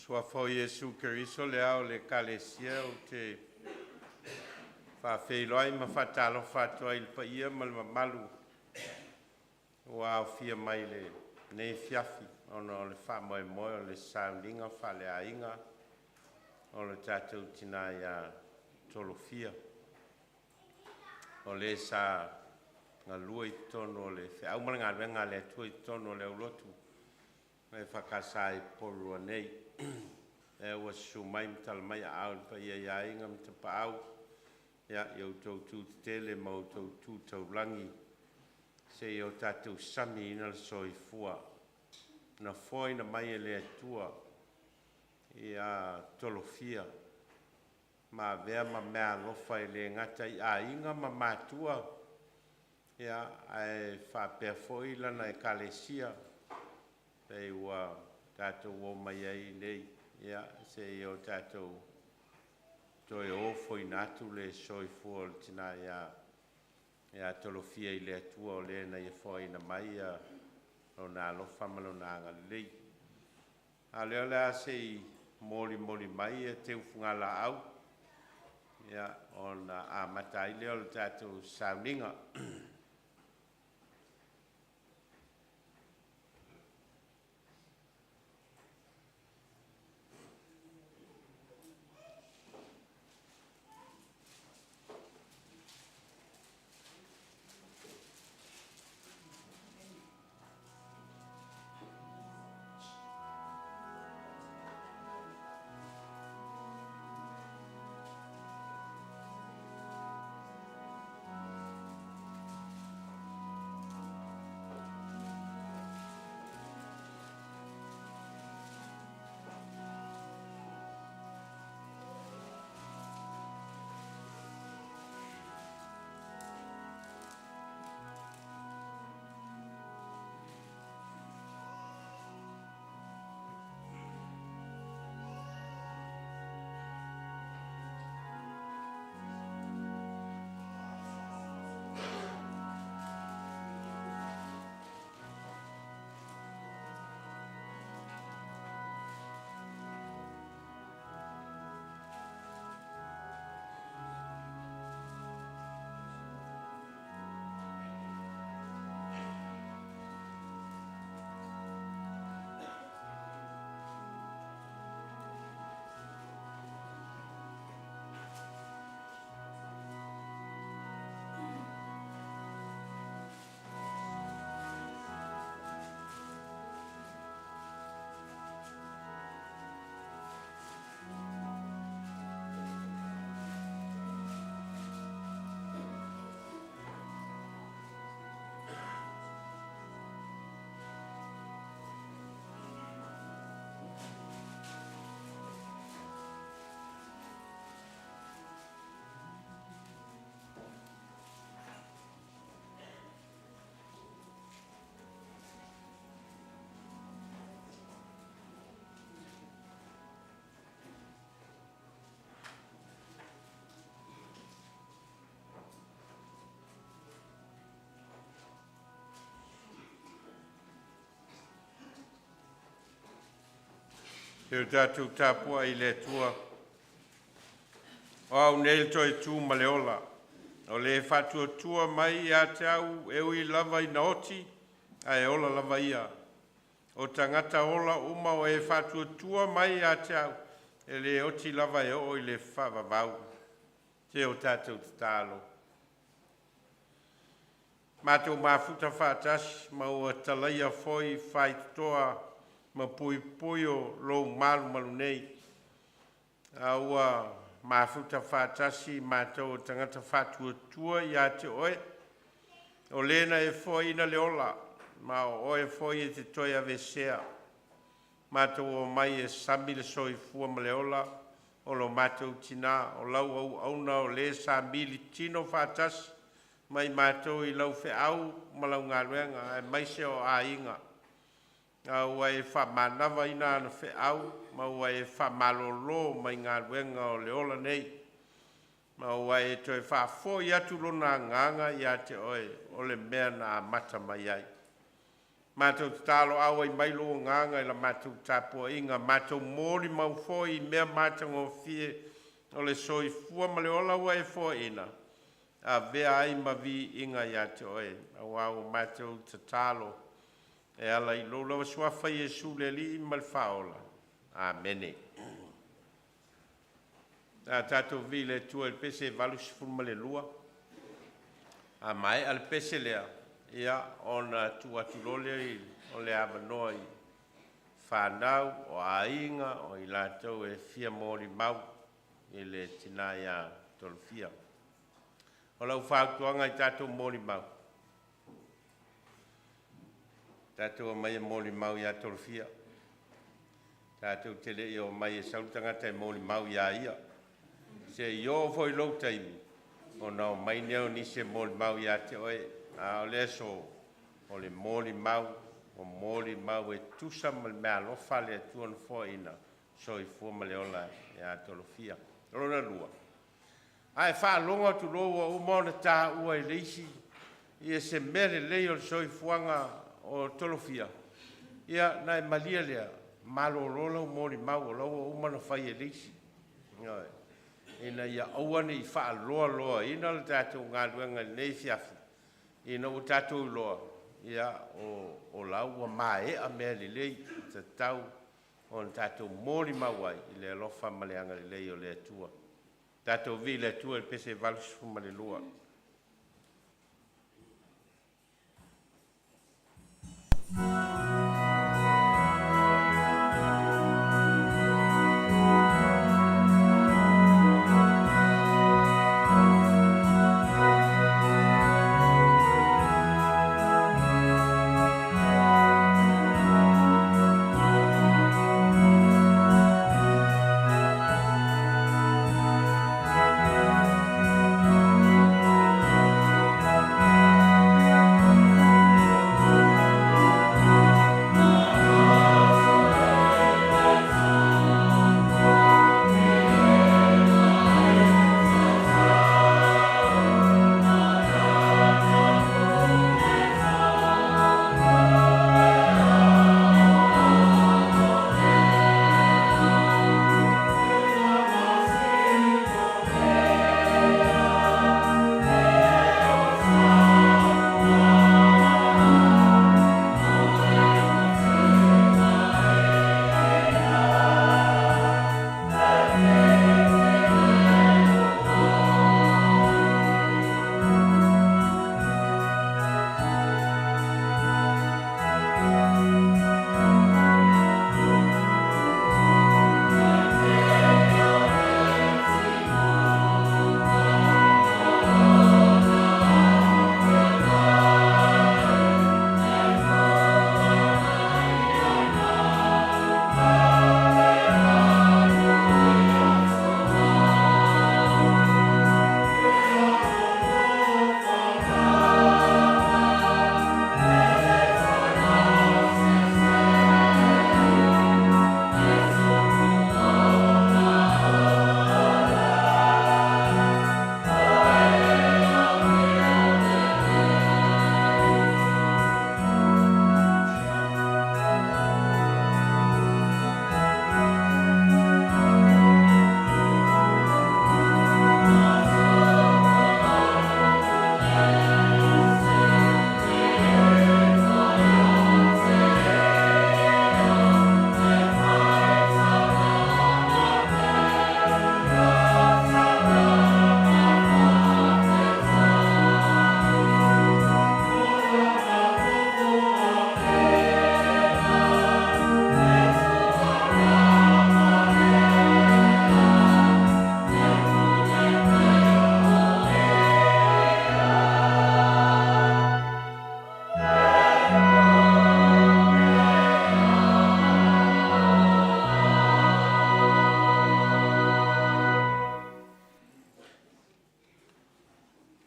Suafa o Iesu Keriso le Ao o le Ekalesia, ou te faafeiloai ma faatalofa atu ai i le paia ma le mamalu ua aofia mai i lenei afiafi ona o le faamoemoe o le sauniga faaleaiga o le tatou tina ia Tolofia, o le sa galue i totonu o le feau ma le galuega a le Atua i totonu o le aulotu EFKS i Poporua nei. Lea ua susu mai ma tala mai aao i le paia i aiga ma tapaau, ia, i outou tu tetele ma outou tu taulagi, seia o tatou samiina le soifua na foaina mai e le Atua ia Tolofia ma avea ma meaalofa e le gata i aiga ma matua, ia, ae faapea foi lana Ekalesia pei ua tatou omai ai nei, ia, seia o tatou toe ofoina atu le soifua o le tina ia Tolofia i le Atua o Le na Ia foaina mai Lona alofa ma Lona agalelei. A o lea o le a se i molimoli mai teu fugalaau, ia, ona amata ai lea o le tatou sauniga. Se i o tatou tapuai i le Atua, o au nei le toe tu ma le ola, o le faatuatua mai ia te au e ui lava ina oti, ae ola lava ia. O tagata ola uma o e faatuatua mai ia te au, e le oti lava e oo i le faavavau. Se o tatou tatalo. Matou mafuta faatasi ma ua talaia foi faitotoa ma puipui o lou malumalu nei, a ua mafuta faatasi matou o tagata faatuatua ia te oe, o le na e foaina le ola, ma o oe foi e te toe aveesea. Matou omai e sami le soifua ma le ola o lo matou tina, o lau auauna o le sa militino faatasi ma i matou i lau feau ma lau galuega aemaise o aiga, a ua e faamanavaina ana feau ma ua e faamalolo mai galuega o le ola nei, ma ua e toe faafoi atu lona agaga ia te oe o le mea na amata mai ai. Matou tatalo auai mai lou agaga i la matou tapuaiga, matou molimau foi i mea matagofie o le soifua ma le ola ua e foaina, avea ai ma viiga ia te oe, aua ua matou tatalo e ala i lou lava Suafa Iesu le Alii ma le Faaola. Amene. O le a tatou viia le Atua i le pese 82. A maea le pese lea, ia ona tuu atu loa lea o le avanoa i fanau, o aiga, o i latou e fia molimau i le tina ia Tolofia. O lau fautuaga i tatou molimau, tatou omai e molimau ia Tolofia, tatou te le i omai e sau le tagata e molimau ia ia. Se i oo foi i lou taimi ona omai lea o nisi e molimau ia te oe. A o le aso, o le molimau, o molimau e tusa ma le meaalofa a le Atua na foaina, soifua ma le ola ia Tolofia. O lona lua, a e faalogo atu loa ua uma ona taua e le isi ia se mea lelei o le soifuaga o Tolofia, ia ona e malie lea, malolo lau molimau o la ua uma ona fai e le isi. Ioe. Ina ia aua ne i faaloaloaina le tatou galuega i lenei afiafi ina ua tatou iloa ia o la ua maea mea lelei e tatau ona tatou molimau ai i le alofa ma le agalelei o le Atua. Tatou viia le Atua i le pese 82.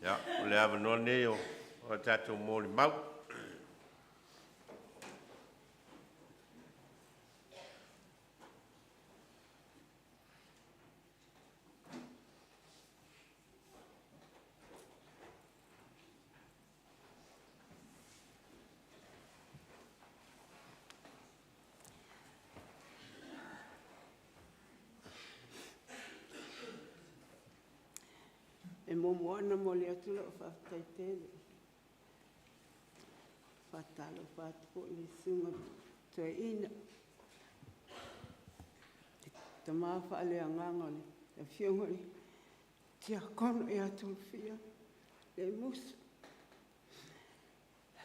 Ia, o le avanoa lenei o a tatou molimau. E muamua ona momoli atu lau faafetai tele. E faatalofa atu foi i le susuga i le Toeaina, le tama faaleagaga le Afioga i le Tiakono ia Tolofia Lemusu. E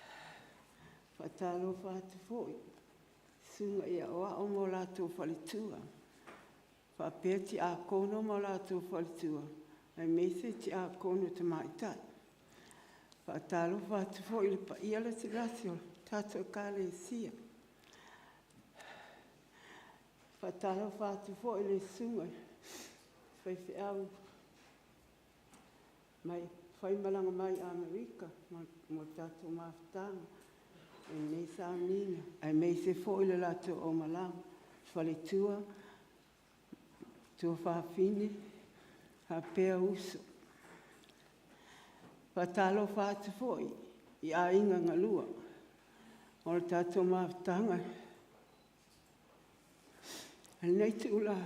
faatalofa atu foi i susuga i aoao ma o latou faletua, faapea tiakono ma o latou faletua, aemaise tiakono tamaitai. E faatalofa atu foi i le paia latalata o le tatou Ekalesia. E faatalofa atu foi i le susuga i le faifeau na faimalaga mai Amerika mo le tatou mafutaga i lenei sauniga, aemaise foi le latou aumalaga, faletua, tuafafine faapea uso. E faatalofa atu foi i aiga na lua o le tatou mafutaga i lenei itula.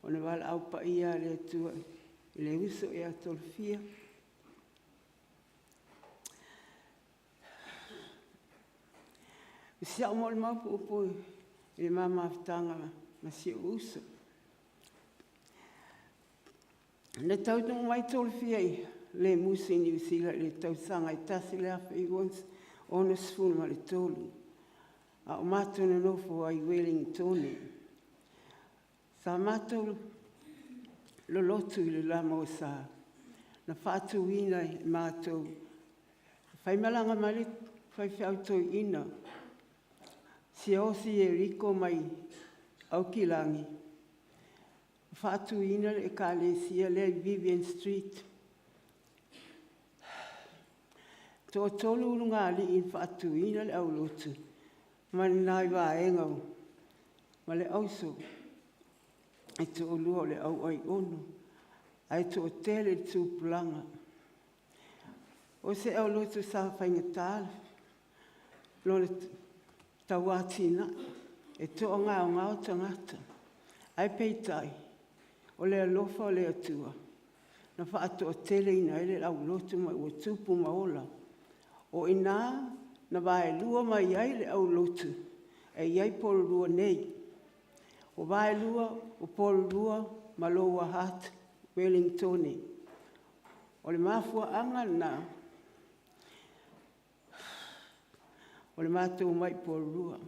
O le valaau paia a le Atua i le uso ia Tolofia, “O si au molimau puupuu i le ma mafutaga ma si ou uso, na taunuu mai Tolofia Lemusu i Niu Sila i le tausaga 1963, a o matou nonofo ai i Ueligitone. Sa matou lolotu i le la-Mosa na faatuina e matou. Na faimalaga mai le faifeau toeaina Siaosi Yeriko mai Aukilani ma faatuina le Ekalesia lea i Vivian Street. E toatolu ulugalii na faatuina le aulotu ma ni nai vaega ma le auso e toalua o le au Aiono, ae toatele le tupulaga. O se aulotu sa faigata lona tau atinae, e toagaogao tagata, ae peitai o le alofa o le Atua na faatoateleina ai le aulotu ma ua tupu ma ola. O i ina na vaelua mai ai le aulotu e i ai Polenua nei. O vaelua o Polenua ma Lower Hutt Ueligitone. O le mafuaaga lena o le matou omai i Polenua,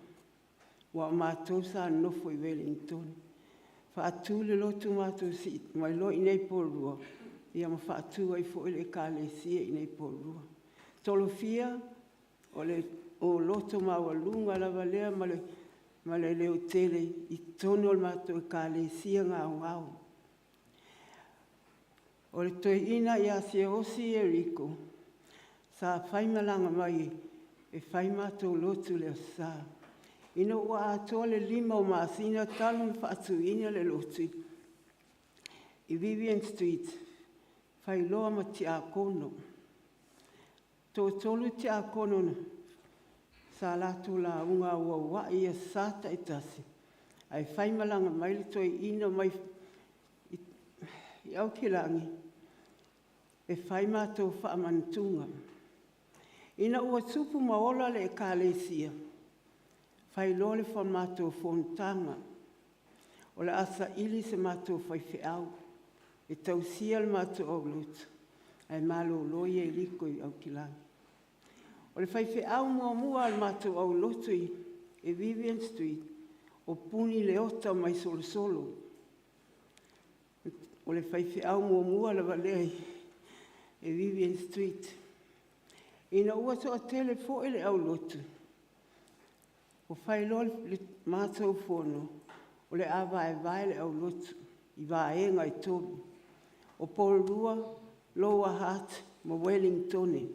aua o matou sa nonofo i Ueligitone. Faatu le lotu matou sii mai loa i inei i Polenua ia ma faatu ai foi le Ekalesia i inei i Polenua. Tolofia, o le loto maualuga lava lea ma le leotele i totonu o le matou Ekalesia gaogao. O le toeaina ia Siaosi Yeriko sa faimalaga mai e fai matou lotu i le Aso Sa. Ina ua atoa le 5 o masina talu ona faatuina le lotu i Vivian Street, fai loa ma tiakono. Toatolu tiakono sa latou lauga auauai i Aso Sa taitasi, ae faimalaga mai le toeaina mai Aukilani e fai matou faamanatuga. Ina ua tupu ma ola le Ekalesia, fai loa le matou fonotaga o le a saili se matou faifeau e tausia le matou aulotu ae malolo Yeriko i Aukilani. O le faifeau muamua a le matou aulotu i Vivian Street o Puni Leota mai Solosolo. O le faifeau muamua lava lea i Vivian Street. Ina ua toatele foi le aulotu, ua fai loa le matou fono o le a vaevae le aulotu i vaega e 3, o Polenua, Lower Hutt ma Ueligitone.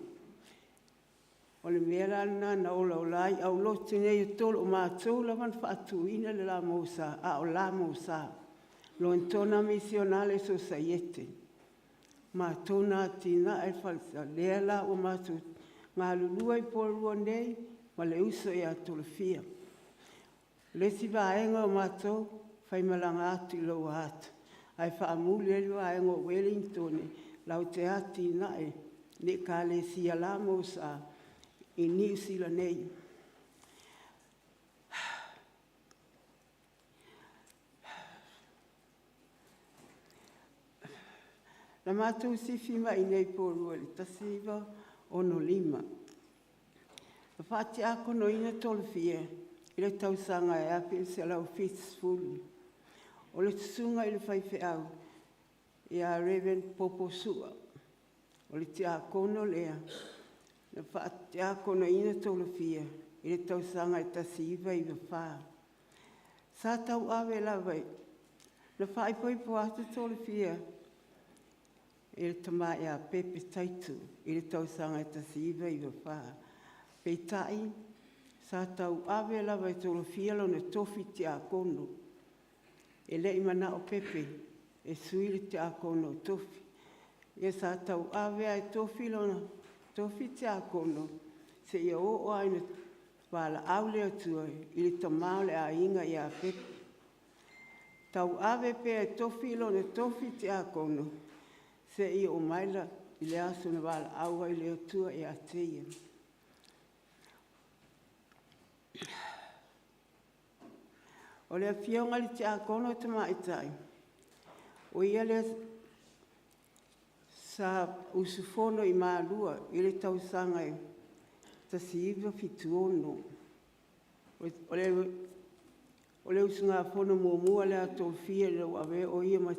O le mea la lena na olaola ai aulotu nei e 3, o matou lava na faatuina le a o le LMS, Lontona Misionale Sosaiete. O matou na atinae le falesa, lea la ua matou galulue ai i Polenua nei ma le uso ia Tolofia. O le isi vaega o matou, faimalaga atu i Lower Hutt. Ae faamuli ai le vaega o Ueligitone latou te atinae le Ekalesia la MOSA i Niu Sila nei. Na matou sifi mai i inei i Poua i le 1965. Na faatiakonoina Tolofia i le tausaga e 1970. O le susuga i le faifeau ia Reverend Popo Sua, o le tiakono lea na faatiakonoina Tolofia i le tausaga e 1994. Sa tauave lava, na faaipoipo atu Tolofia e le tama ia Pepe Taito i le tausaga e 1994. Peitai, sa tauave lava e Tolofia lona tofi tiakono. E le i manao Pepe e sui le tiakono o Tofi. Ia sa tauave lava e Tofi lona tofi tiakono seia oo lava ina valaau le Atua i le tama o le aiga ia Pepe. Tauave pea e Tofi lona tofi tiakono seia oo mai i le aso na valaau ai le Atua ia te ia. O le afioga i le tiakono tamaitai, o ia lea sa usufono i Malua i le tausaga e 1976. O le usugafono muamua lea a Tolofia ina ua avea o ia ma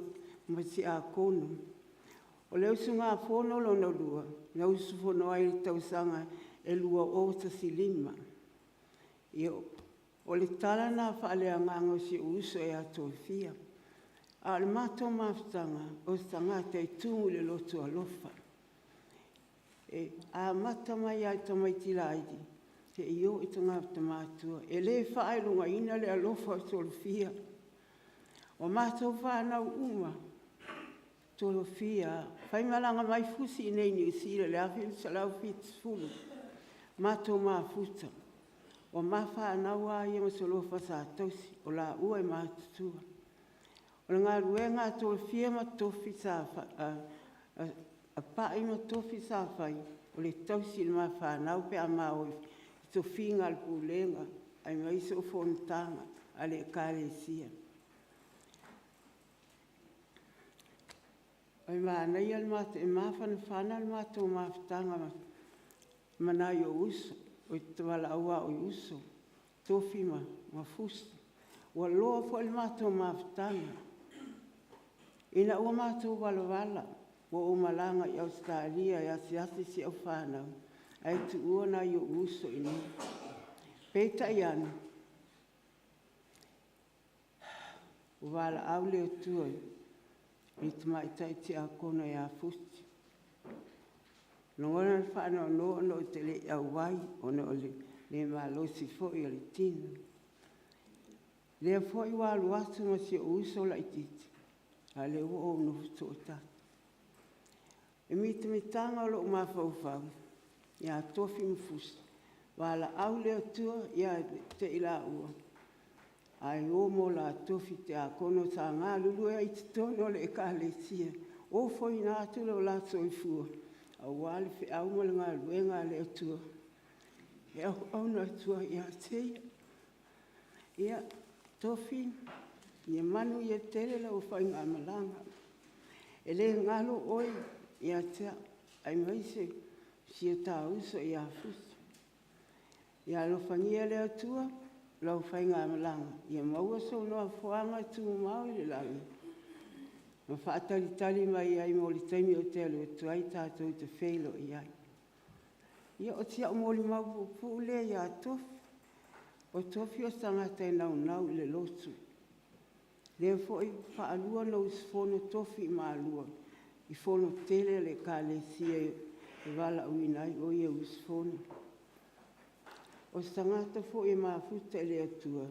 tiakono. O le usugafono lona lua, na usufono ai i le tausaga e 2015. Ia, o le tala lena faaleagaga o si ou uso ia Tolofia. A o le matou mafutaga, o se tagata e tumu i le loto alofa. E amata mai lava i tamaiti laiti seia oo i tagata matutua. E le faailogaina le alofa o Tolofia. O matou fanau uma, o Tolofia lava. Faimalaga mai Fusi i inei i Niu Sila i le 1970, matou mafuta. O ma fanau lava ia ma Solofa sa tausi, o laua e matutua. O le galuega a Tolofia ma Pai ma Tofi sa fai, o le tausi i le ma fanau pe a ma o i tofiga a le pulega aemaise o fonotaga a le Ekalesia. E manaia le matou, e mafanafana le matou mafutaga ma nai ou uso, ou te valaauina au o uso, Tofi ma Fusi. Ua loa foi le matou mafutaga. Ina ua matou valavala, ua ou malaga i Ausetalia e asiasi si au fanau, ae tuua nai ou uso i inei. Peitai ane, ua valaau le Atua i le tamaitai tiakono ia Fusi. E lagona le faanoanoa ona ou te le i auai ona o le le malosi foi o le tino. O lea foi ua alu atu ma si ou uso laitiiti, a o lea ua ou nofo toatasi. O le mitamitaga o lou mafaufau ia Tofi ma Fusi, valaau le Atua ia te i laua, ae o ma o la tofi tiakono sa galulue ai i totonu o le Ekalesia, ofoina atu lo la soifua aua le feau ma le galuega a le Atua e auauna atu ai ia te ia. Ia, Tofi, ia manuia tele lau faigamalaga. E le galo oe ia te au, aemaise si o ta uso ia Fusi. Ia alofagia e le Atua lau faigamalaga, ia maua sou nofoaga tumau i le lagi ma faatalitali mai ai mo le taimi ou te alu atu ai tatou te feiloai ai. Ia, o si au molimau puupuu lea ia Tofi. O Tofi o se tagata e naunau i le lotu. O lea foi e faalua ona usufono Tofi i Malua i fono tele a le Ekalesia e valaauina ai o ia e usufono. O se tagata foi e mafuta i le Atua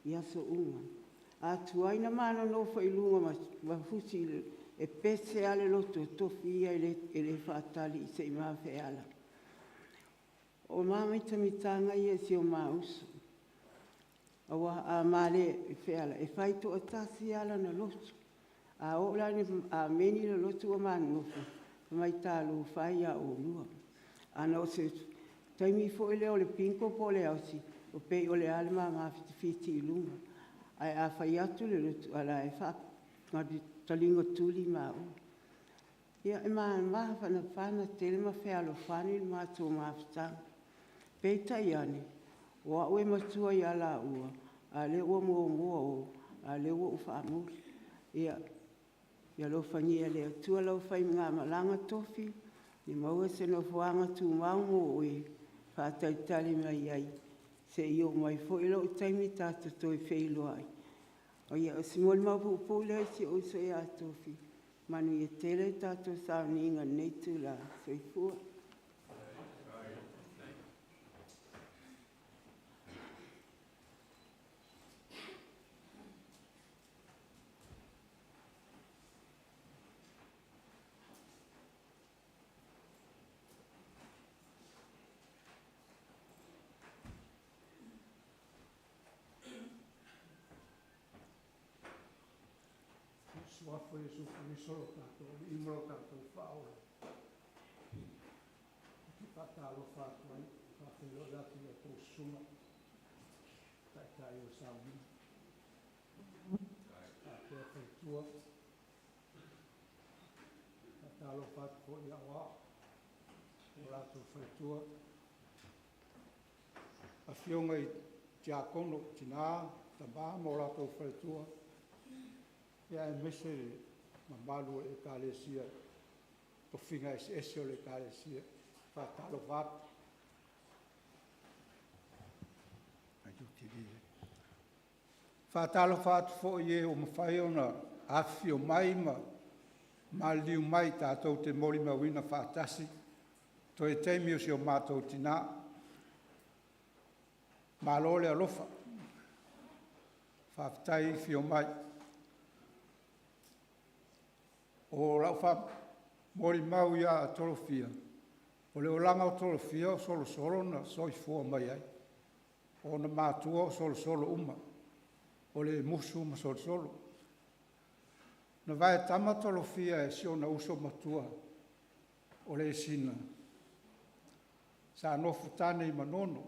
i aso uma. A tuai ona ma nonofo i luga ma Fusi, e pese lava le loto o Tofi ia e le faatali se i ma feala. O ma mitamitaga ia i si o ma uso, aua a ma le feala, e fai toatasi lava lana lotu. A oo la ina ameni le lotu ua ma nonofo, fai mai, “Talofa e ia oulua.” Ana o se taimi foi lea o le bingo po o le aosi, e pei o le a le ma mafitifiti i luga. Ae a fai atu le lotu, a o la e taliga tuli maua. Ia, e mafanafana tele ma fealofani le matou mafutaga. Peitai ane, o au e matua ia laua, a o lea ua muamua o, a o lea ua ou faamuli. Ia alofagia e le Atua lau faigamalaga tofi, ia maua se nofoaga tumau mo oe e faatalitali mai ai seia oo mai foi lou taimi tatou te toe feiloai. Ia, o si molimau puupuu lea i si ou uso ia Tofi. Manuia tele le tatou sauniga i lenei itula. Soifua. Suafa o Iesu Keriso o lo tatou Alii ma lo tatou Faaola, ou te faatalofa atu ai, e faafeiloai atu i a outou susuga i taitai o le sauniga, faapea faletua. E faatalofa atu foi i aoao ma o latou faletua, afioga i tiakono o tina, tama ma o latou faletua, aemaise le mamalu o Ekalesia i tofiga eseese o le Ekalesia. E faatalofa atu. E faatalofa atu foi i e ua mafai ona afifio mai ma maliliu mai tatou te molimauina faatasi toe taimi o si o matou tina. Malo le alofa, faafetai afio mai. O lau molimau ia Tolofia, o le olaga o Tolofia o Solosolo na soifua mai ai. O ona matua o Solosolo uma, o Lemusu ma Solosolo. Na vaetama Tolofia e si ona uso matua o Lesina, sa nofo tane i Manono.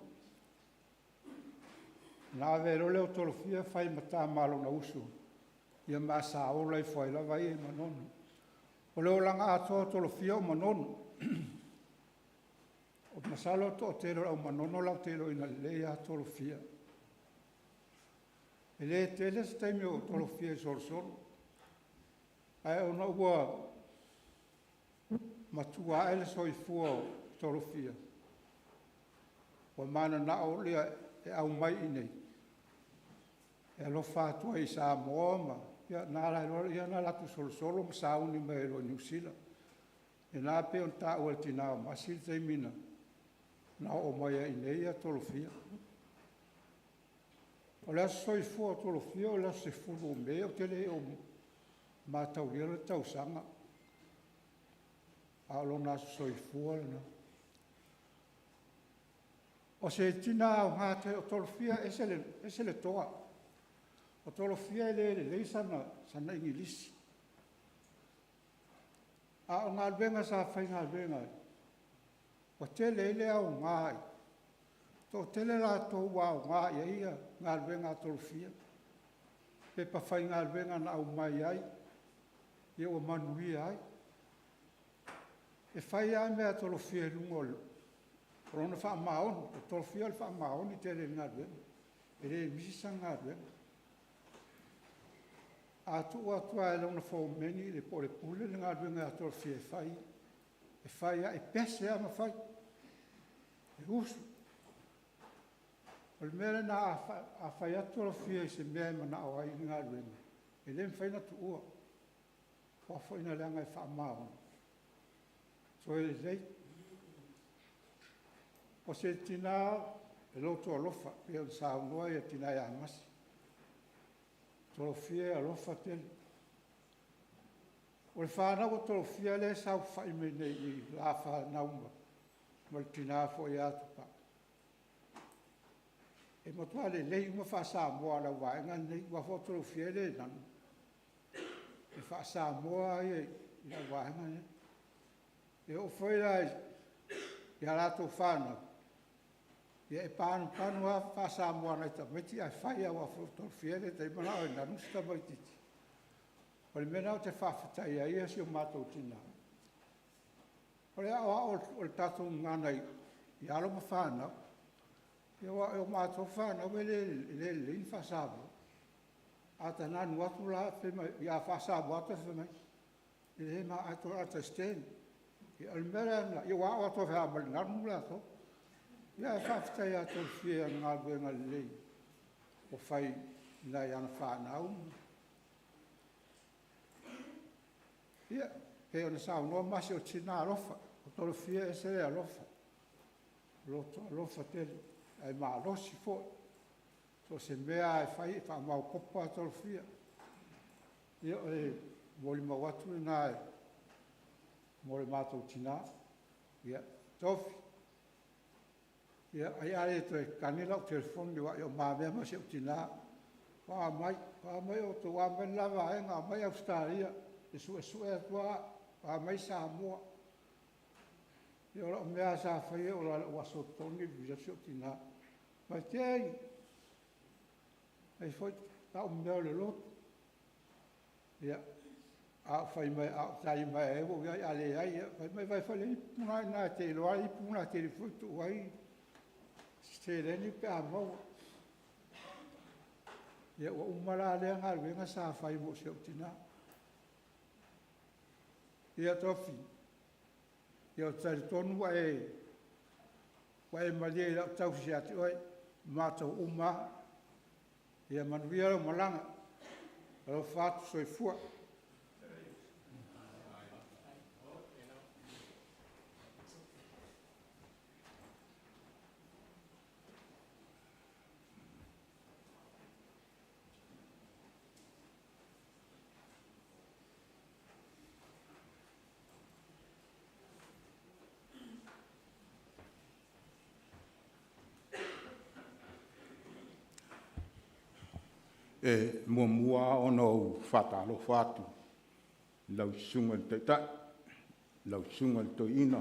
Ona ave loa lea o Tolofia fai ma tama a lona uso, ia ma saola ifo ai lava ia i Manono. O le olaga atoa o Tolofia o Manono. Masalo o le toatele o le au Manono latou te iloaina lelei lava Tolofia. E le tele se taimi o Tolofia i Solosolo, ae ona ua matua ae le soifua o Tolofia, ua mananao ia e aumai i inei e alofa atu ai i Samoa ma… Ia na ala alu atu i Solosolo ma sauni mai ai loa i Niu Sila. O lena e pei ona taua e le tina o Masi le taimi na oo mai ai i inei Tolofia. O le aso soifua o Tolofia o le aso 10 o Me ou te le o mataulia le tausaga, a o lona aso soifua lena. O se tina aoga tele, o Tolofia e ese le toa. O Tolofia e le lelei sana igilisi, a o galuega sa faigaluega ai, ua tele ai le aoga, e toatele latou ua aoga i ai galuega a Tolofia, pepa faigaluega na aumai ai, ia ua manuia ai. E fai lava mea a Tolofia i luga o lona faamaoni. O Tolofia o le faamaoni tele i le galuega, e le misi sana galuega. A tuu atu lava e lona fomeni po o le Pule le galuega ia Tolofia e fai, e fai lava, e pese lava ma fai, e usu. O le mea lena a fai atu Tolofia i se mea e manao ai i le galuega, e le mafai ona tuua, aua foi leaga e faamaoni, e lelei. O se tina e loto alofa, pei ona saunoa le tina ia Masi. O Tolofia e alofa tele. O le fanau a Tolofia lea e saofafai mai nei i i, la fanau ma le tina foi ia Tupai, e matua lelei uma faa-Samoa a le auvaega nei, aua foi o Tolofia e le nanu. E faa-Samoa ia i lau vaega lea. E oo foi la i a latou fanau, ia e panupanu lava faa-Samoa a nai tamaiti ae fai lava aua foi o Tolofia e le taitai manao e nanu si tamaitiiti. O le mea lena ou te faafetai ai si o matou tina, o le aoao o le tatou gagana i alo ma fanau. Aua o matou fanau e le lelei ni faa-Samoa. A ta nanu atu la, a faa-Samoa atu ae fai mai, e le ma, I don't understand. Ia o le mea la lena, ia ua oo atu lava ma le nanu latou. Ae faafetai ia Tolofia i ana galuega lelei ua fai i nai ana fanau. Ia, pei ona saunoa Masi, o le tina alofa. O Tolofia e ese le alofa, loto alofa tele, ae malosi foi. So o se mea lava e fai e faamaopoopo lava Tolofia. Ia o le molimau atu lena mo le matou tina. Ia, Tofi, ia ai a le toe tagi lau telefoni aua o ma mea ma si ou tina. O a mai? O a mai outou? O a mai le la vaega? O a mai Ausetalia? E suesue atu lava au. O a mai Samoa? Ia o lau mea lava sa faia e oo loa i lou aso totogi vivili atu si ou tina. Fai mai, Tea ii, fai foi lau mea o le lotu. Ia, a ou tali mai ai ua ou i ai, a leai, ia fai mai, vaai foi le ipu lena e i ina e te iloa lava le ipu lena e te alu ifo tuu ai se seleni pe a maua. Ia ua uma la lea galuega sa fai mo si ou tina. Ia Tofi, ia ou te talitonu ua e malie i lau tausi ia te oe, ma matou uma lava. Ia manuia lau malaga. Alofa atu. Soifua. E muamua lava ona ou faatalofa atu i lau Susuga i le Taitai, lau Susuga i le Toeaina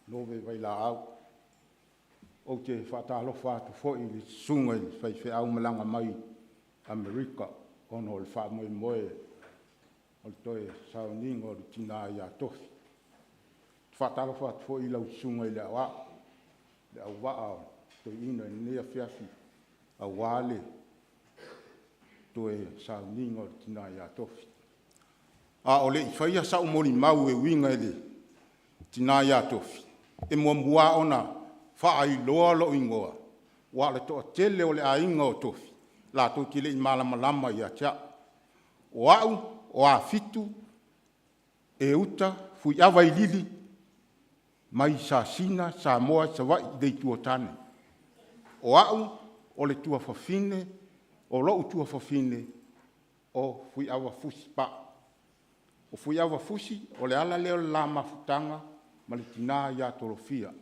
Love Vailaau. Ou te faatalofa atu foi i le susuga i le faifeau malaga mai Amerika ona o le faamoemoe o le toe sauniga o le tina ia Tofi. Ou te faatalofa atu foi i lau Susuga i le Aoao, le auvaa o Toeaina i lenei afiafi aua le toe sauniga o le tina ia Tofi. A o le i faia sau molimau e uiga i le tina ia Tofi, e muamua lava ona faailoa lou igoa, aua o le toatele o le aiga o Tofi latou te le i malamalama ia te au. O au o Afitu Euta Fuaava Ilili mai Sasina Samoa, Savaii i le Itu o Tane. O au o le tuafafine, o lou tuafafine o Fuaava Fusi Pau. O Fuaava Fusi o le ala lea o le la mafutaga ma le tina ia Tolofia.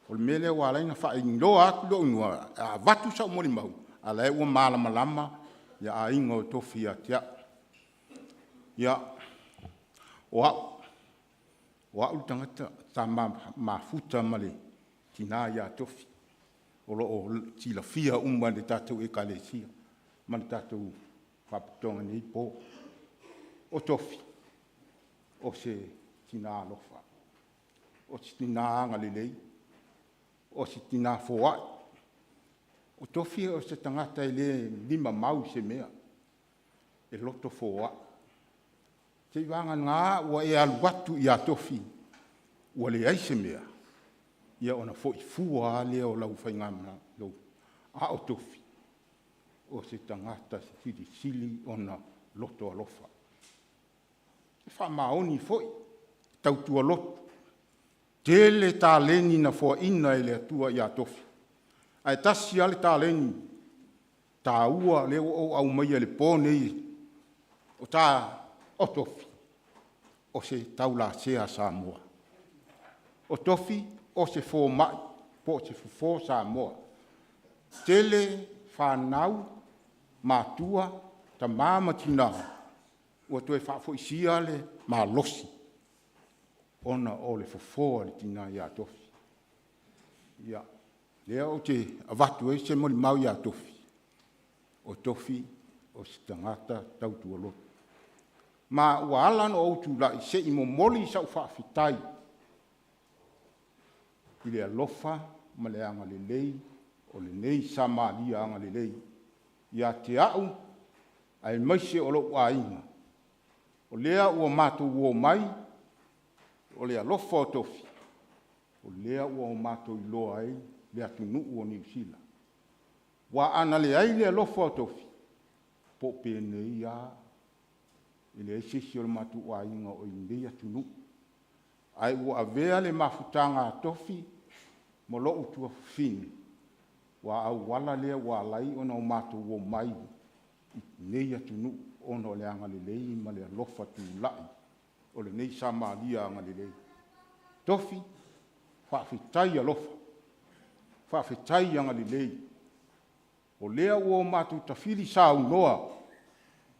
O le mea lea ua ala ai ona faaigoa atu lou igoa, a avatu sau molimau, a o la e ua malamalama aiga o Tofi ia te au. Ia, o au, o au le tagata sa mafuta ma le tina ia Tofi, o lo o silafia uma e le tatou Ekalesia ma le tatou faalapotopotoga i lenei po. O Tofi, o se tina alofa, o se tina agalelei, o se tina foai. O Tofi o se tagata e le nimamau i se mea, e loto foai. Seiavagana ua e alu atu ia Tofi ua leai se mea, ia ona foi fua lava lea o lau faigamalaga. A o Tofi, o se tagata e silisili ona loto alofa. E faamaoni foi, e tautua lotu. Tele taleni na foaina e le Atua ia Tofi, ae tasi lava le taleni taua lea ua ou aumaia i le po lenei, o Tofi, o se taulasea a Samoa. O Tofi o se fomai po o se fofo Samoa. E tele fanau, matua, tama ma tina ua toe faafoisia le malosi ona o le fofo a le tina ia Tofi. Ia, lea ou te avatu ai se molimau ia Tofi, o Tofi o se tagata tautua lotu. Ma ua ala ona ou tulai se i momoli sau faafetai i le alofa ma le agalelei o lenei Samaria agalelei ia te au aemaise o lou aiga, o lea ua matou omai, o le alofa o Tofi o lea ua matou iloa ai le atunuu o Niu Sila. Aua ana leai le alofa o Tofi, po o penei lava, e leai se isi o le matou aiga o i lenei atunuu. Ae ua avea le mafutaga a Tofi ma lou tuafafine, ua auala lea ua ala ai ona matou omai i lenei atunuu ona o le agalelei ma le alofa tulai o lenei Samaria agalelei. Tofi, faafetai alofa, faafetai agalelei, o lea ua matou tafili saunoa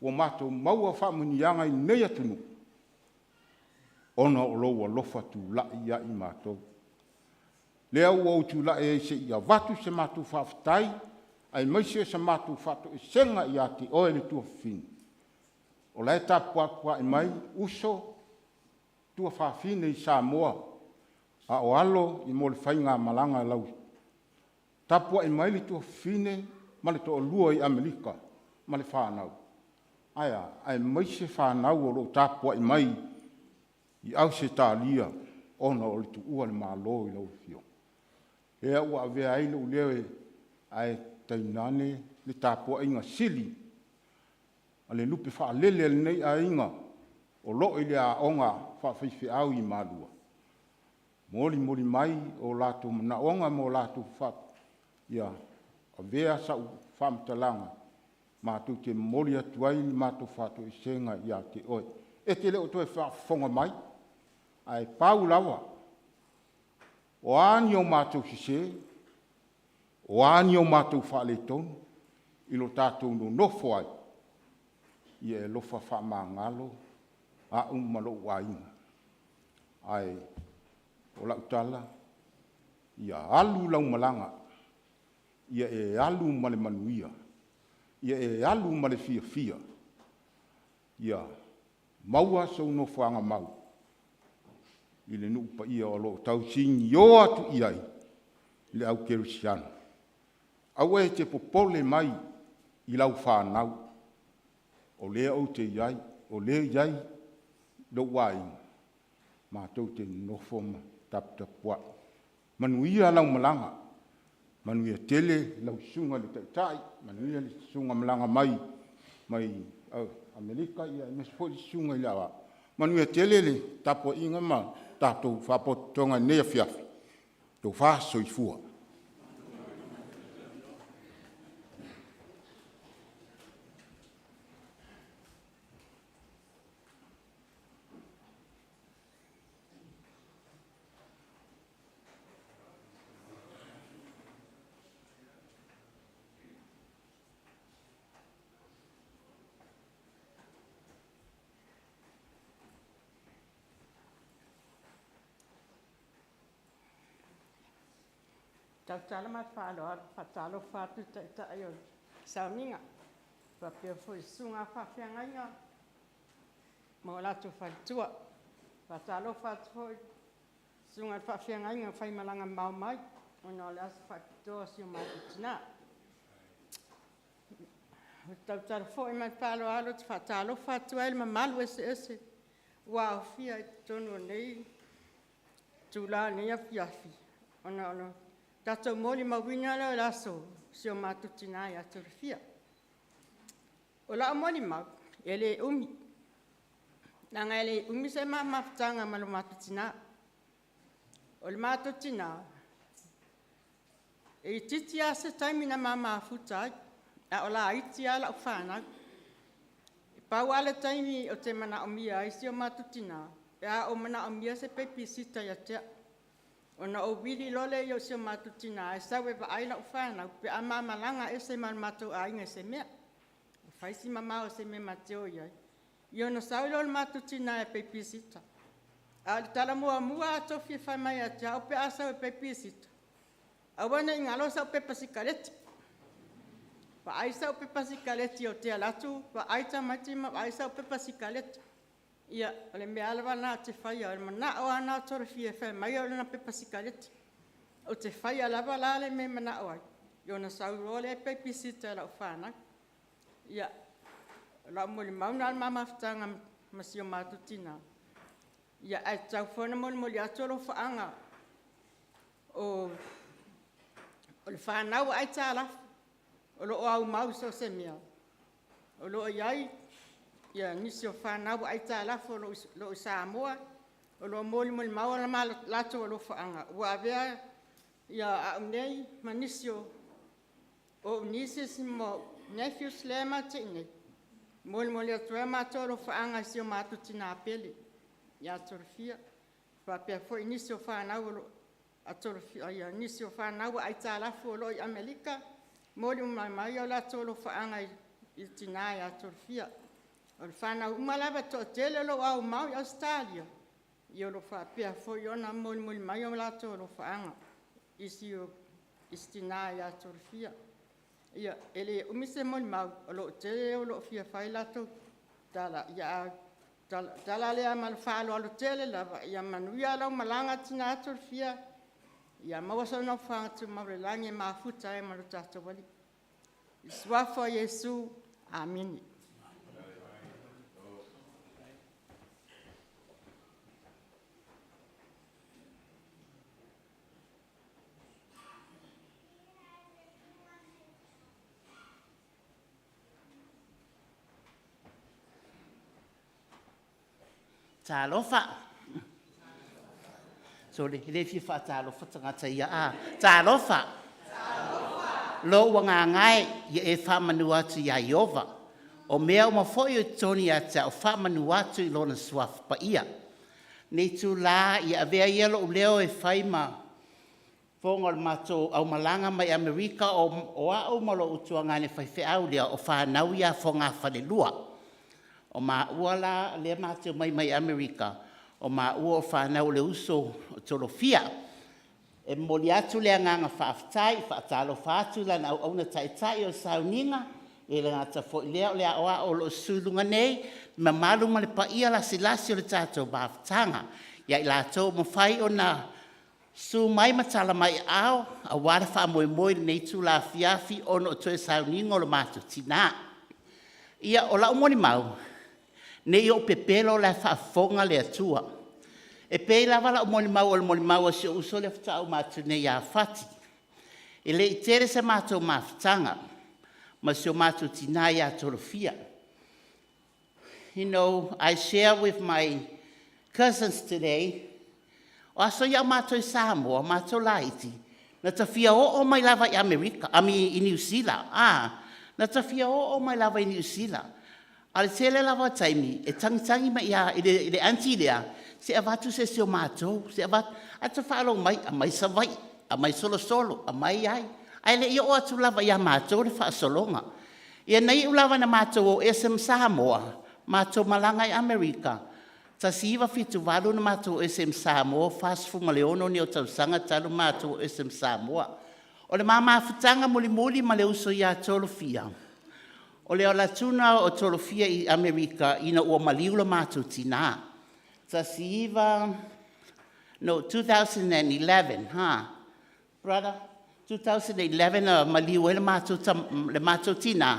ua matou maua faamanuiaga i lenei atunuu, ona o lou alofa tulai ia i matou. Lea ua ou tulai ai se i avatu se matou faafetai aemaise o se matou faatoesega ia te oe le tuafafine, o la e tapuapuai mai uso, tuafafine i Samoa a o alo mo le faigamalaga a lau… Tapuai mai le tuafafine ma le toalua i Amerika ma le fanau, ae a? Aemaise fanau o lo o tapuai mai i Ausetalia ona o le tuua o le Malo i lau Afioga. Lea ua avea ai lou leo, ae tainane le tapuaiga sili a le lupe faalele a lenei aiga o lo o i le aoga faafaifeau i Malua, molimoli mai o latou manaoga ma o latou… Ia avea sau faamatalaga matou te momoli atu ai le matou faatoesega ia te oe. E te le o toe faafofoga mai, ae pau lava, o a ni o matou sese, o a ni o matou faaletonu i lo tatou nonofo ai, ia e alofa faamagalo au ma lou aiga. Ae o lau tala, ia alu lau malaga, ia e alu ma le manuia, ia e alu ma le fiafia, ia maua sou nofoaga mau i le nuu paia o lo o tausinio atu i ai le au kerisiano. Aua e te popole mai i lau fanau, o lea ou te i ai, o lea e i ai lou aiga, matou te nonofo ma taputapuai. Manuia lau malaga, manuia tele lau Susuga i le Taitai, manuia le susuga malaga mai Amerika aemaise foi le Susuga i le Aoao. Manuia tele le tapuaiga ma tatou faapotopotoga i lenei afiafi. Tofa soifua. Tautala ma le faaaloalo, e faatalofa atu i le Taitai o le sauniga, faapea foi susuga i faafeagaiga ma o latou faletua. E faatalofa atu foi i susuga i faafeagaiga na faimalaga mamao mai ona o le aso faapitoa o si o matou tina. Ou te tautala foi ma le faaaloalo ou te faatalofa atu ai i le mamalu eseese ua aofia i totonu o lenei itula o lenei afiafi ona o le tatou molimauina lea o le aso o si o matou tina ia Tofi'a. O lau molimau, e le umi, leaga e le umi se ma mafutaga ma lo matou tina. O le matou tina, e itiiti lava se taimi na ma mafuta ai a o laiti lava lau fanau. E pau lava le taimi ou te manaomia ai si o matou tina pe a ou manaomia se babysitter ia te au, ona ou vili loa lea o si o matou tina e sau e vaai lau fanau pe a ma malaga ese ma le matou aiga i se mea, e fai si mamao o se mea ma te o i ai. Ia ona sau lea o le matou tina e peipisita. A o le tala muamua a Tofi e fai mai ia te au pe a sau e peipisita, aua ne i galo sau pepa sikaleti. Vaai sau pepa sikaleti ou te alu atu vaai tamaiti ma vaai sau pepa sikaleti. Ia, o le mea lava lena ou te faia, o le manao lava lena o Tolofia e fai mai o lana pepa sikaleti. Ou te faia lava la le mea e manao ai, ia ona sau loa lea peipisita e lau fanau. Ia, o lau molimau lena o le ma mafutaga ma si o matou tina. Ia, ae tatau foi ona molimoli atu alofaaga o le fanau a aitalafu o lo o aumau i so o se mea, o lo o i ai nisi o fanau aitalafu o lo o i Samoa o lo o molimoli latou alofaaga ua avea au nei ma nisi o ou nieces ma nephews lea matou te i inei, e molimoli atu ai a matou alofaaga i si o matou tina pele ia Tolofia, faapea foi nisi o fanau a aitalafu o lo o i Amerika, molimoli mai o latou alofaaga i le tina ia Tolofia. O fanau uma lava e toatele o lo o aumau i Ausetalia, ia o lo o faapea foi ona molimoli mai o latou alofaaga i si tina ia Tolofia. Ia, e le umi se molimau, o lo o tele e o lo o fia fai a latou tala, ae o le tala lea ma le faaaloalo tele lava, ia manuia lau malaga tina Tolofia, ia maua sou nofoaga tumau i le lagi e mafuta ai ma lo tatou Alii. I le Suafa o Iesu, Amene. Talofa! Sole, e le fia faatalofa tagata ia a? Talofa! Lou agaga e, ia e faamanu atu ia Ieova, o mea uma foi o i totonu ia te au, faamanu atu i Lona Suafa Paia. Lenei itula, ia avea ia lou leo e fai ma fofoga o le matou aumalaga mai Amerika, o au ma lou tuagane faifeau lea, o fanau ia fogafalelua. O maua la lea matou te omai mai Amerika, o maua o fanau o le uso o Tolofia. E momoli atu le agaga faafetai, e faatalofa atu i Lana auauna taitai o le sauniga, e le gata foi i lea o le aoao o lo o susu i luga nei, le mamalu ma le paia lasilasi o le tatou mafutaga. Ia i latou ua mafai ona susu mai ma tala mai aao aua le faamoemoe i lenei itula afiafi ona o toe sauniga o le matou tina. Ia, o lau molimau, ne i ou pepelo o la e faafofoga le Atua. E pei lava lau molimau o le molimau a si ou uso lea faatoa uma atu nei ia Fati. E le i tele se matou mafutaga ma si o matou tina ia Tolofia. You know, I share with my cousins today, o aso ia a o matou i Samoa, matou laiti, na ta fia oo mai lava i Amerika, I mean i Niu Sila, na ta fia oo mai lava i Niu Sila. A o le tele lava o taimi e tagitagi mai i le aunty lea, se i avatu se isi o matou, se i avatu, ae ta faalogo mai, aumai Savaii, aumai Solosolo, aumai ai, ae le i oo atu lava ia matou le faasologa. Ia na iu lava ina matou o ese ma Samoa, matou malaga i Amerika, 1978 na matou o ese ai ma Samoa, 46 nei o tausaga talu ona matou o ese ma Samoa. O le ma mafutaga mulimuli ma le uso ia Tolofia, o le alu atu o Tolofia i Amerika ina ua maliu lo matou tina. No, 2011, ha, brother? 2011 na maliu ai le matou tina.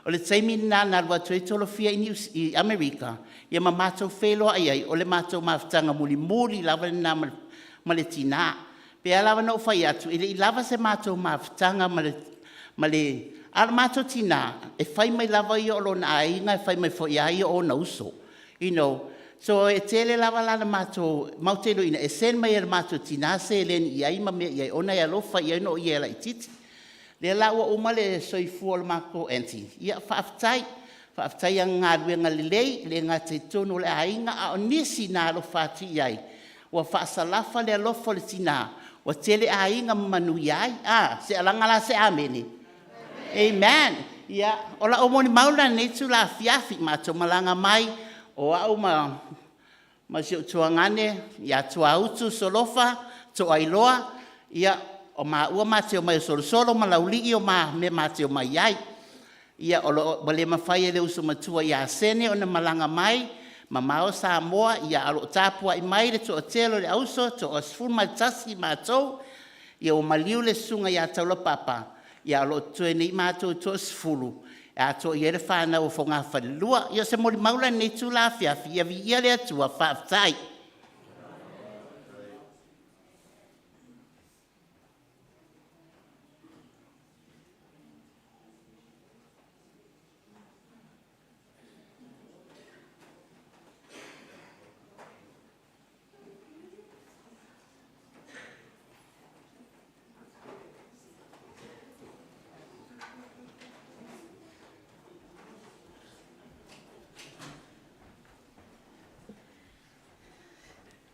O le taimi lena na alu atu ai Tolofia i Amerika ma matou feiloai ai, o le matou mafutaga mulimuli lava lena ma le tina. E pei lava ona ou fai atu, e le i lava se matou mafutaga ma le… A o le matou tina, e fai mai lava ia o lona aiga, e fai mai foi lava ia o ona uso, you know. So e tele lava la ina matou te iloaina e send mai e le matou tina seleni i ai ma mea i ai ona e alofa i ai ona o ia e laitiiti. O lea la ua uma le soifua o le matou aunty, ia faafetai. Faafetai i ana galuega lelei, e le gata i totonu o le aiga, a o nisi na alofa atu i ai, ua faasalafa le alofa o le tina, ua tele aiga ma manuia ai. Se alaga la se amene. Amen. Ia, o la'u molimau la i lenei itula afiafi, matou malaga mai o au ma si ou tuagane ia Tuautu Solofa Toailoa, ia o maua ma te omai o Solosolo ma Laulii o mea ma te omai ai. Ia ua le mafai e le uso matua ia Sene ona malaga mai, mamao Samoa ae o lo o tapuai mai le toatele o le auso, e toa-11 matou. Ia ua maliu le Susuga ia Taulapapa ae o lo o totoe nei matou e toa-10 e atoa i ai le fanau a fogafalelua. Ia o se molimau la i lenei itula afiafi, ia viia le Atua, faafetai.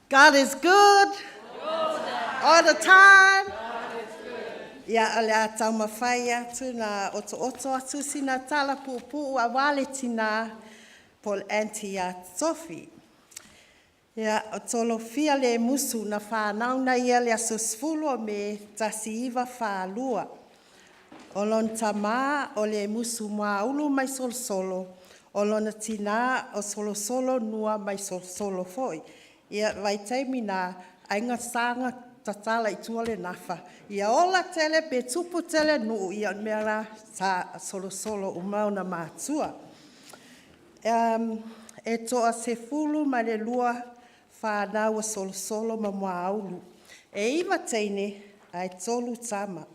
God is good all the time. Ia, o le a taumafai atu na otooto atu sina tala puupuu aua le tina po o le aunty ia Tofi. Ia, o Tolofia Lemusu na fanau na ia i le aso 10 o Me 1942. O lona tama o Lemusu Muaulu mai Solosolo, o lona tina o Solosolo Nua mai Solosolo foi. Ia, o le vaitaimi lena, e aigata ona tatala i tua le gafa, ia ola tele pe tupu tele nuu, ia o le mea lava sa solosolo uma ona matua. E toa-12 fanau a Solosolo ma Muaulu. E 9 teine ae 3 tama.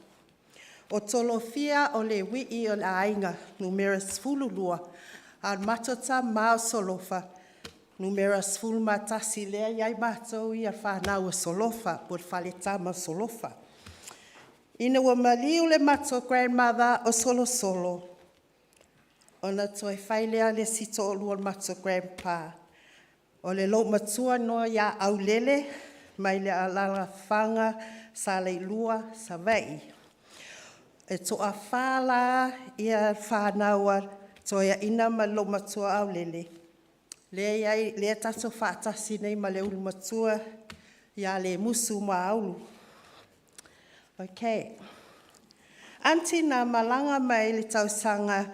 O Tolofia o le uii o le aiga numera 12, a o le matou tama o Solofa numera 11, lea e i ai matou ia le fanau a Solofa po o le faletama o Solofa. Ina ua maliu le matou grandmother o Solosolo, ona toe fai lea o le isi toalua o le matou grandpa. O le loomatua noa ia Aulele mai le alaalafaga Saleilua Savaii. E toafa la fanau a Toeaina ma le loomatua Aulele lea tatou te faatasi nei ma le ulu matua ia Lemusu Muaulu. Okay. Aunty na malaga mai i le tausaga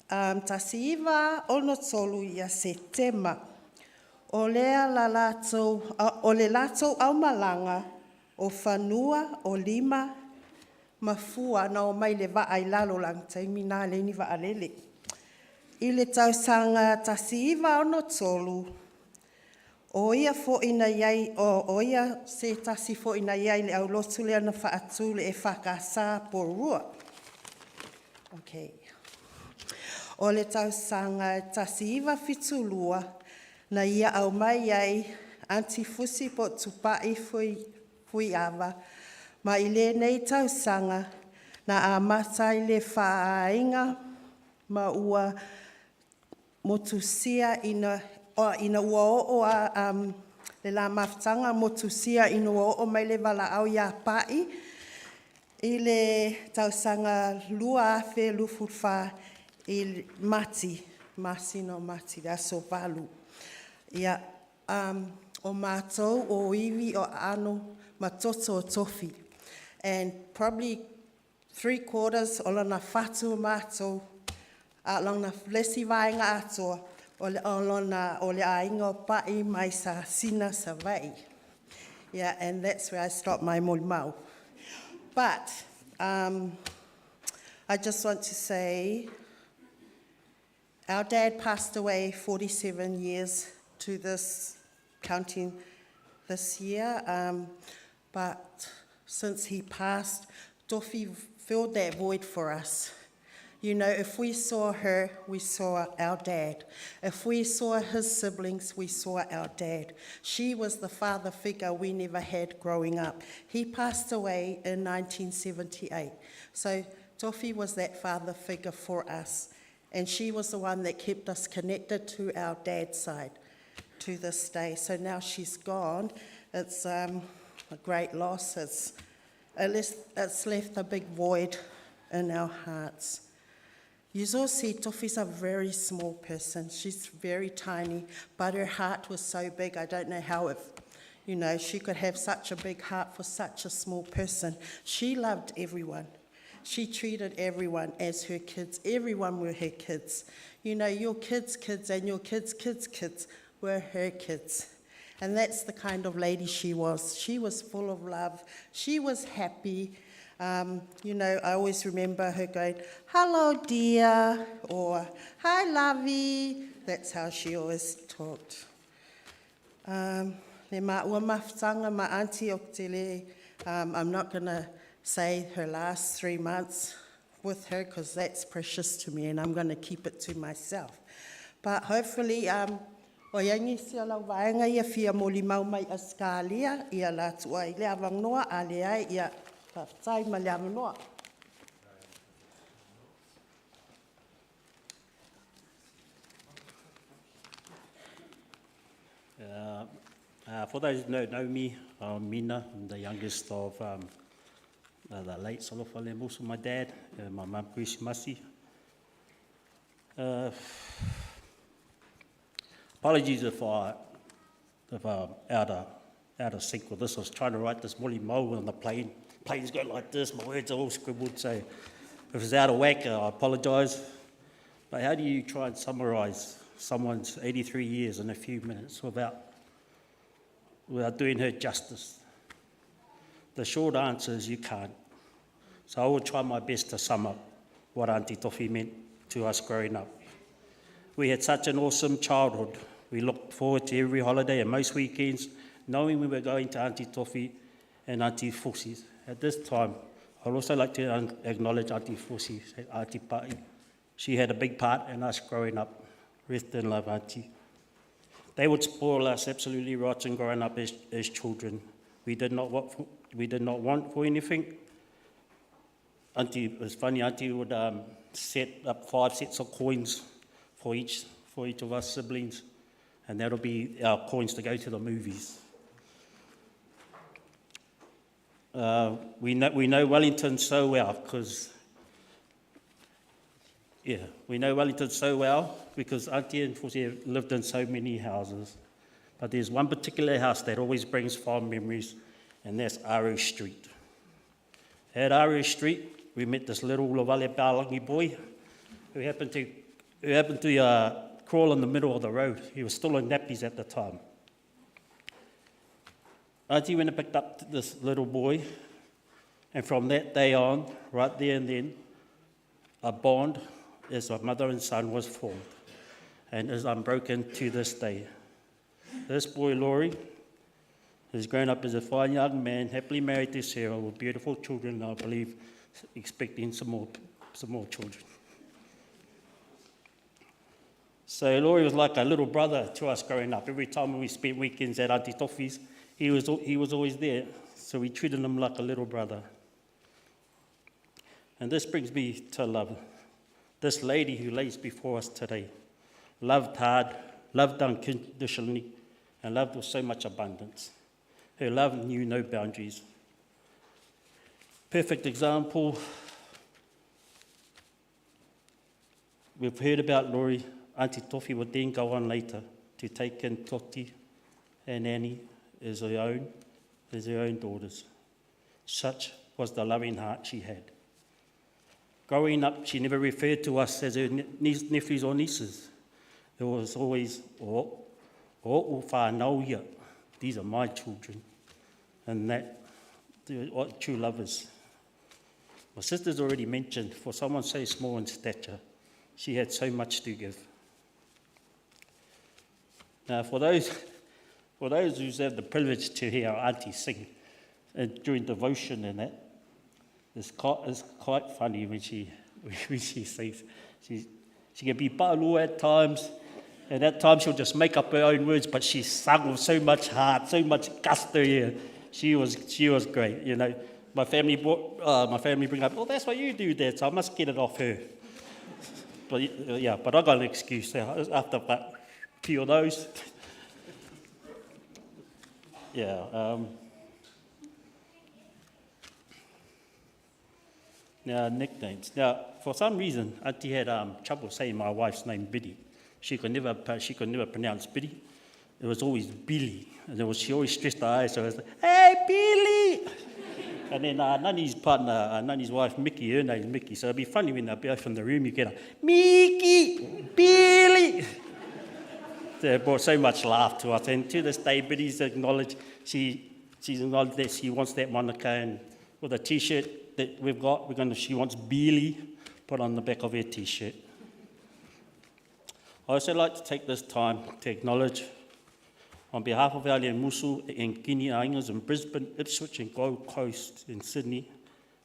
1963 ia Setema. O le latou aumalaga, o fanua, o lima ma fua na omai i le vaa i lalo leaga o le taimi lena e leai ni vaalele. I le tausaga 1963, o ia se tasi foi na i ai i le aulotu lea na faatu le EFKS Porirua. Okay. O le tausaga 1972 na ia aumai ai Aunty Fusi po o Tupai Fuaava, ma i lenei tausaga na amata ai le faaaiga ma ua motusia ina ua oo le la mafutaga motusia ina ua oo mai le valaau ia Pa'i i le tausaga 2024 i Mati, masina o Mati i le aso 8. Ia, o matou o ivi o aano ma toto o Tofi and probably ¾ o lona fatu matou, a o le isi vaega atoa o le aiga o Pa'i mai Sasina Savaii. Yeah, and that's where I stop my molimau. But I just want to say our dad passed away 47 years to this counting this year, but since he passed, Tofi filled that void for us. You know, if we saw her, we saw our dad. If we saw his siblings, we saw our dad. She was the father figure we never had growing up. He passed away in 1978. So Tofi was that father figure for us. And she was the one that kept us connected to our dad's side to this day. So now she's gone. It's a great loss. It's left a big void in our hearts. You all see Tofi's a very small person. She's very tiny, but her heart was so big. I don't know how it, you know, she could have such a big heart for such a small person. She loved everyone. She treated everyone as her kids. Everyone were her kids. You know, your kids' kids and your kids' kids' kids were her kids. And that's the kind of lady she was. She was full of love. She was happy. You know, I always remember her going, hello, dear, or hi, lovey. That's how she always talked. Le maua mafutanga ma auntie o tele, I'm not going to say her last 3 months with her because that's precious to me and I'm going to keep it to myself. But hopefully, o iangi si lau vaenga ia fia moli mau mai Australia, ia la tua i le avanoa, a le ai, ia whaftai ma le avanoa. For those who don't know me, I'm Mina, I'm the youngest of the late Solofa Lemusu, my dad, and my mum, Grace Masi. Apologies if I'm out of sync with this. I was trying to write this moli mau on the plane. Planes go like this, my words are all scribbled, so if it's out of whack, I apologise. But how do you try and summarise someone's 83 years in a few minutes without doing her justice? The short answer is you can't. So I will try my best to sum up what Auntie Tofi meant to us growing up. We had such an awesome childhood. We looked forward to every holiday and most weekends, knowing we were going to Auntie Tofi and Auntie Fusi's. At this time, I'd also like to acknowledge Auntie Fusi, Auntie Pa'i. She had a big part in us growing up. Rest in love, Auntie. They would spoil us absolutely rotten growing up as children. We did not want for anything. Auntie, it was funny, Auntie would set up 5 sets of coins for each of us siblings, and that'll be our coins to go to the movies. We know Wellington so well because Auntie and Fusi have lived in so many houses. But there's one particular house that always brings fond memories, and that's Aru Street. At Aru Street, we met this little Lavale Palangi boy who happened to crawl in the middle of the road. He was still in nappies at the time. Auntie went and picked up this little boy, and from that day on, right there and then, a bond as a mother and son was formed and is unbroken to this day. This boy, Laurie, has grown up as a fine young man, happily married to Sarah, with beautiful children, and I believe expecting some more children. So Laurie was like a little brother to us growing up. Every time we spent weekends at Auntie Tofi's, he was always there. So we treated him like a little brother. And this brings me to love. This lady who lays before us today loved hard, loved unconditionally, and loved with so much abundance. Her love knew no boundaries. Perfect example, we've heard about Laurie. Auntie Tofi would then go on later to take in Toti and Annie as her own daughters. Such was the loving heart she had. Growing up, she never referred to us as her nephews or nieces. It was always, o whānau ia. These are my children. And that, what true love is. My sister's already mentioned, for someone so small in stature, she had so much to give. Now, for those who have the privilege to hear our auntie sing during devotion and that, it's quite funny when she sings. She can be pa'alua at times, and at times she'll just make up her own words, but she sung with so much heart, so much gusto here. She was great, you know. My family bring up, oh, that's what you do, Dad, so I must get it off her. But yeah, but I got an excuse after about a few of those. Yeah. Now, nicknames. Now, for some reason, Auntie had trouble saying my wife's name, Biddy. She could never, she could never pronounce Biddy. It was always Billy. And it was, she always stressed the I, so it was like, hey, Billy! And then Nani's partner, Nani's wife, Mickey, her name's Mickey. So it'd be funny when they'd be off in the room, you get a, Mickey, Billy! They brought so much laugh to us. And to this day, Biddy's acknowledged, she's acknowledged that she wants that moniker. And with a T-shirt that we've got, she wants Billy put on the back of her T-shirt. I also like to take this time to acknowledge, on behalf of our Musu and Kini Aingas in Brisbane, Ipswich and Gold Coast in Sydney,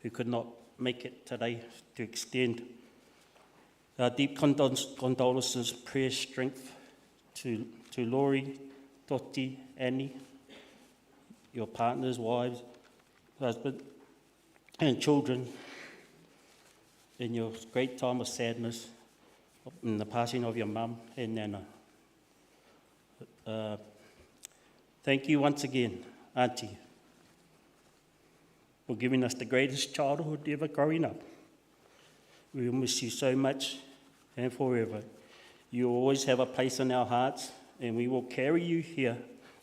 who could not make it today, to extend our deep condolences, prayer, strength to Laurie, Dottie, Annie, your partners, wives, husband, and children in your great time of sadness in the passing of your mum and Nana. Thank you once again, Auntie, for giving us the greatest childhood ever growing up. We will miss you so much and forever. You will always have a place in our hearts, and we will carry you here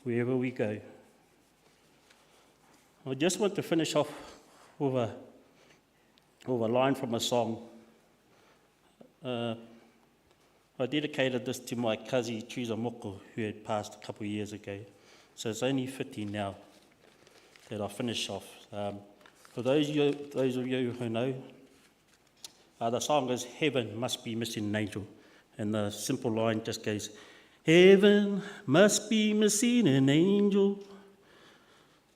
wherever we go. I just want to finish off with a line from a song. I dedicated this to my cousin Teresa Moko, who had passed a couple of years ago. So it's only fitting now that I finish off. For those of you who know, the song is Heaven Must Be Missing an Angel. And the simple line just goes, Heaven must be missing an angel.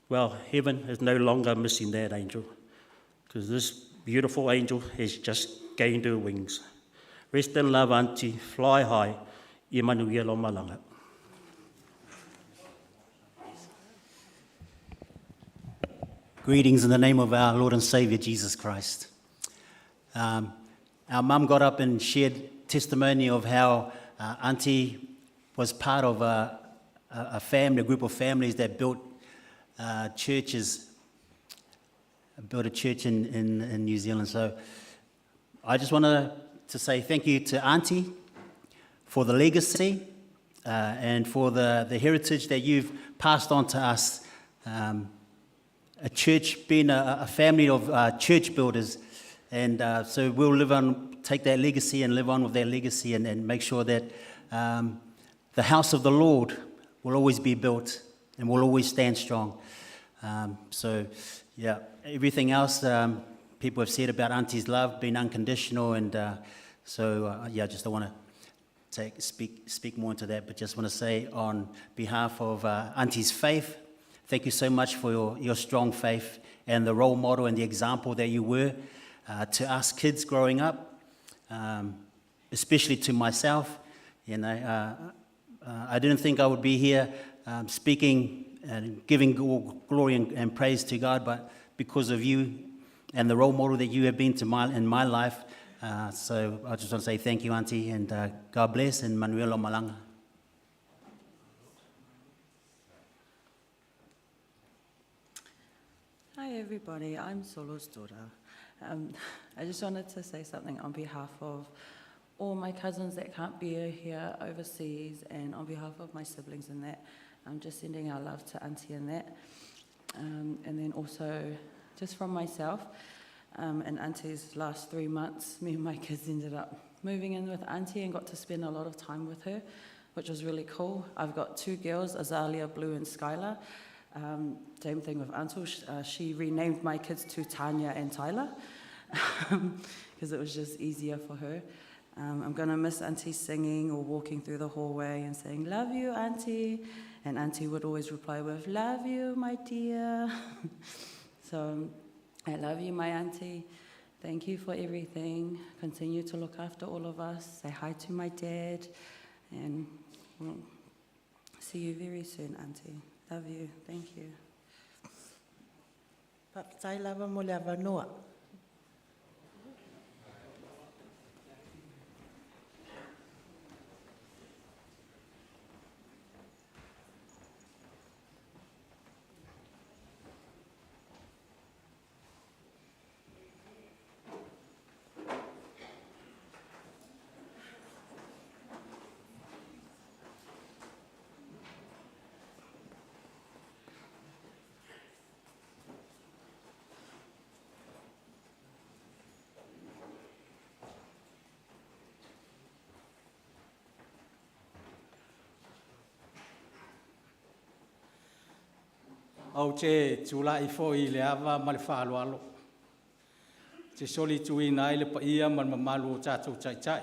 Well, heaven is no longer missing that angel, because this beautiful angel has just gained her wings. Rest in love, Auntie. Fly high. Emanuela Malanga. Greetings in the name of our Lord and Saviour, Jesus Christ. Our mum got up and shared testimony of how Auntie was part of a family, a group of families that built churches, built a church in New Zealand. So I just want to say thank you to Auntie for the legacy and for the heritage that you've passed on to us. A church being a family of church builders, and so we'll live on, take that legacy and live on with that legacy and make sure that the house of the Lord will always be built and will always stand strong. So, yeah, everything else people have said about Auntie's love being unconditional, and so, yeah, just don't want to take speak speak more into that, but just want to say on behalf of Auntie's faith, thank you so much for your strong faith and the role model and the example that you were to us kids growing up, especially to myself. I didn't think I would be here speaking and giving all glory and praise to God, but because of you and the role model that you have been to my in my life. So I just want to say thank you, Auntie, and God bless, and manuia lou malaga. Hi everybody, I'm Solo's daughter. I just wanted to say something on behalf of all my cousins that can't be here overseas and on behalf of my siblings and that. I'm just sending our love to Auntie and that. And then also, just from myself, in Auntie's last 3 months, me and my kids ended up moving in with Auntie and got to spend a lot of time with her, which was really cool. I've got two girls, Azalia Blue and Skylar. Same thing with Antul. She renamed my kids to Tanya and Tyler because it was just easier for her. I'm going to miss Auntie singing or walking through the hallway and saying, "Love you, Auntie." And Auntie would always reply with, "Love you, my dear." So I love you, my auntie. Thank you for everything. Continue to look after all of us. Say hi to my dad. And we'll see you very soon, Auntie. Love you. Thank you. Faafetai lava mo le avanoa. Ou te tulai foi i le ava ma le faaaloalo ou te solituina ai le paia ma le mamalu o tatou Taitai,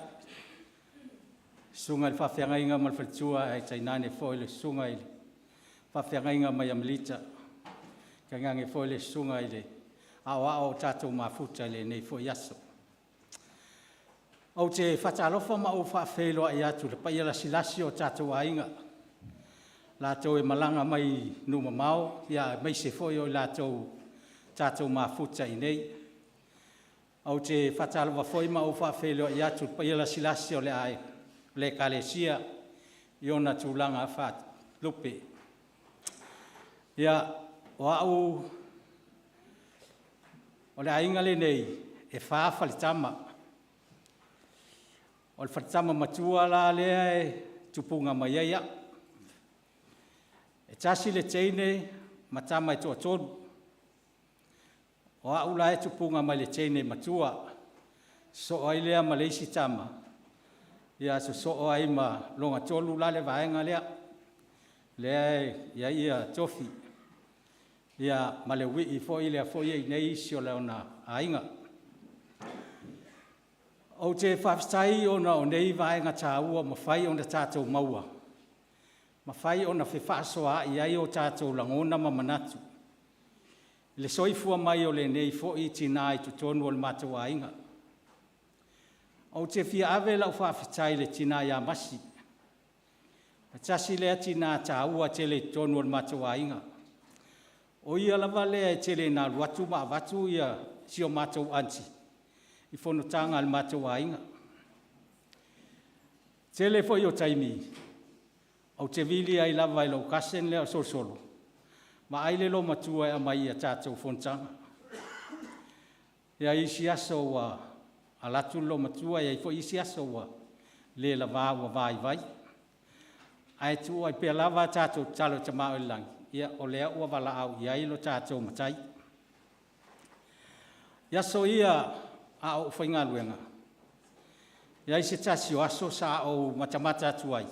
Susuga i le Faafeagaiga ma le Faletua ae tainane foi le Susuga i le Faafeagaiga mai Amelita, tainane foi le Susuga i le Aoao o tatou mafuta i lenei foi aso. Ou te faatalofa ma ou faafeiloai atu i le paia lasilasi o tatou aiga, latou e malaga mai nuu mamao aemaise foi o i latou ua tatou mafuta i inei. Ou te faatalofa foi ma ou faafeiloai atu i le paia lasilasi o le Ekalesia i ona tulaga faalupe. Ia, o au, o le aiga lenei e fa faletama. O le faletama matua la lea e tupuga mai ai au. E tasi le teine ma tama e toatolu. O au la e tupuga mai le teine matua, sosoo ai lea ma le isi tama, ia sosoo ai ma le lona tolu la le vaega lea, lea e i ai Tofi ma Leuii foi lea foi e i inei isi o lona aiga. Ou te faafetai ona o nei vaega taua ua mafai ona tatou maua, mafai ona fefaasoaai ai o tatou lagona ma manatu i le soifua mai o lenei foi tina i totonu o le matou aiga. Ou te fia ave lau faafetai i le tina ia Masi, e tasi lea tina taua tele i totonu o le matou aiga. O ia lava lea e tele ina alu atu ma avatu si a matou aunty i fonotaga a le matou aiga. O le tele foi o taimi ou te vili ai lava i lou cousin lea o Solosolo, vaai le loomatua e aumai i tatou fonotaga. E i ai isi aso ua alu atu le loomatua, e i ai foi isi aso ua le lava ua vaivai. Ae tuu ai pea lava a tatou tatalo i le Tama oi le Lagi, ia o lea ua valaau i ai lo tatou Matai. I aso ia a o ou faigaluega, e i ai se tasi o aso sa ou matamata atu ai,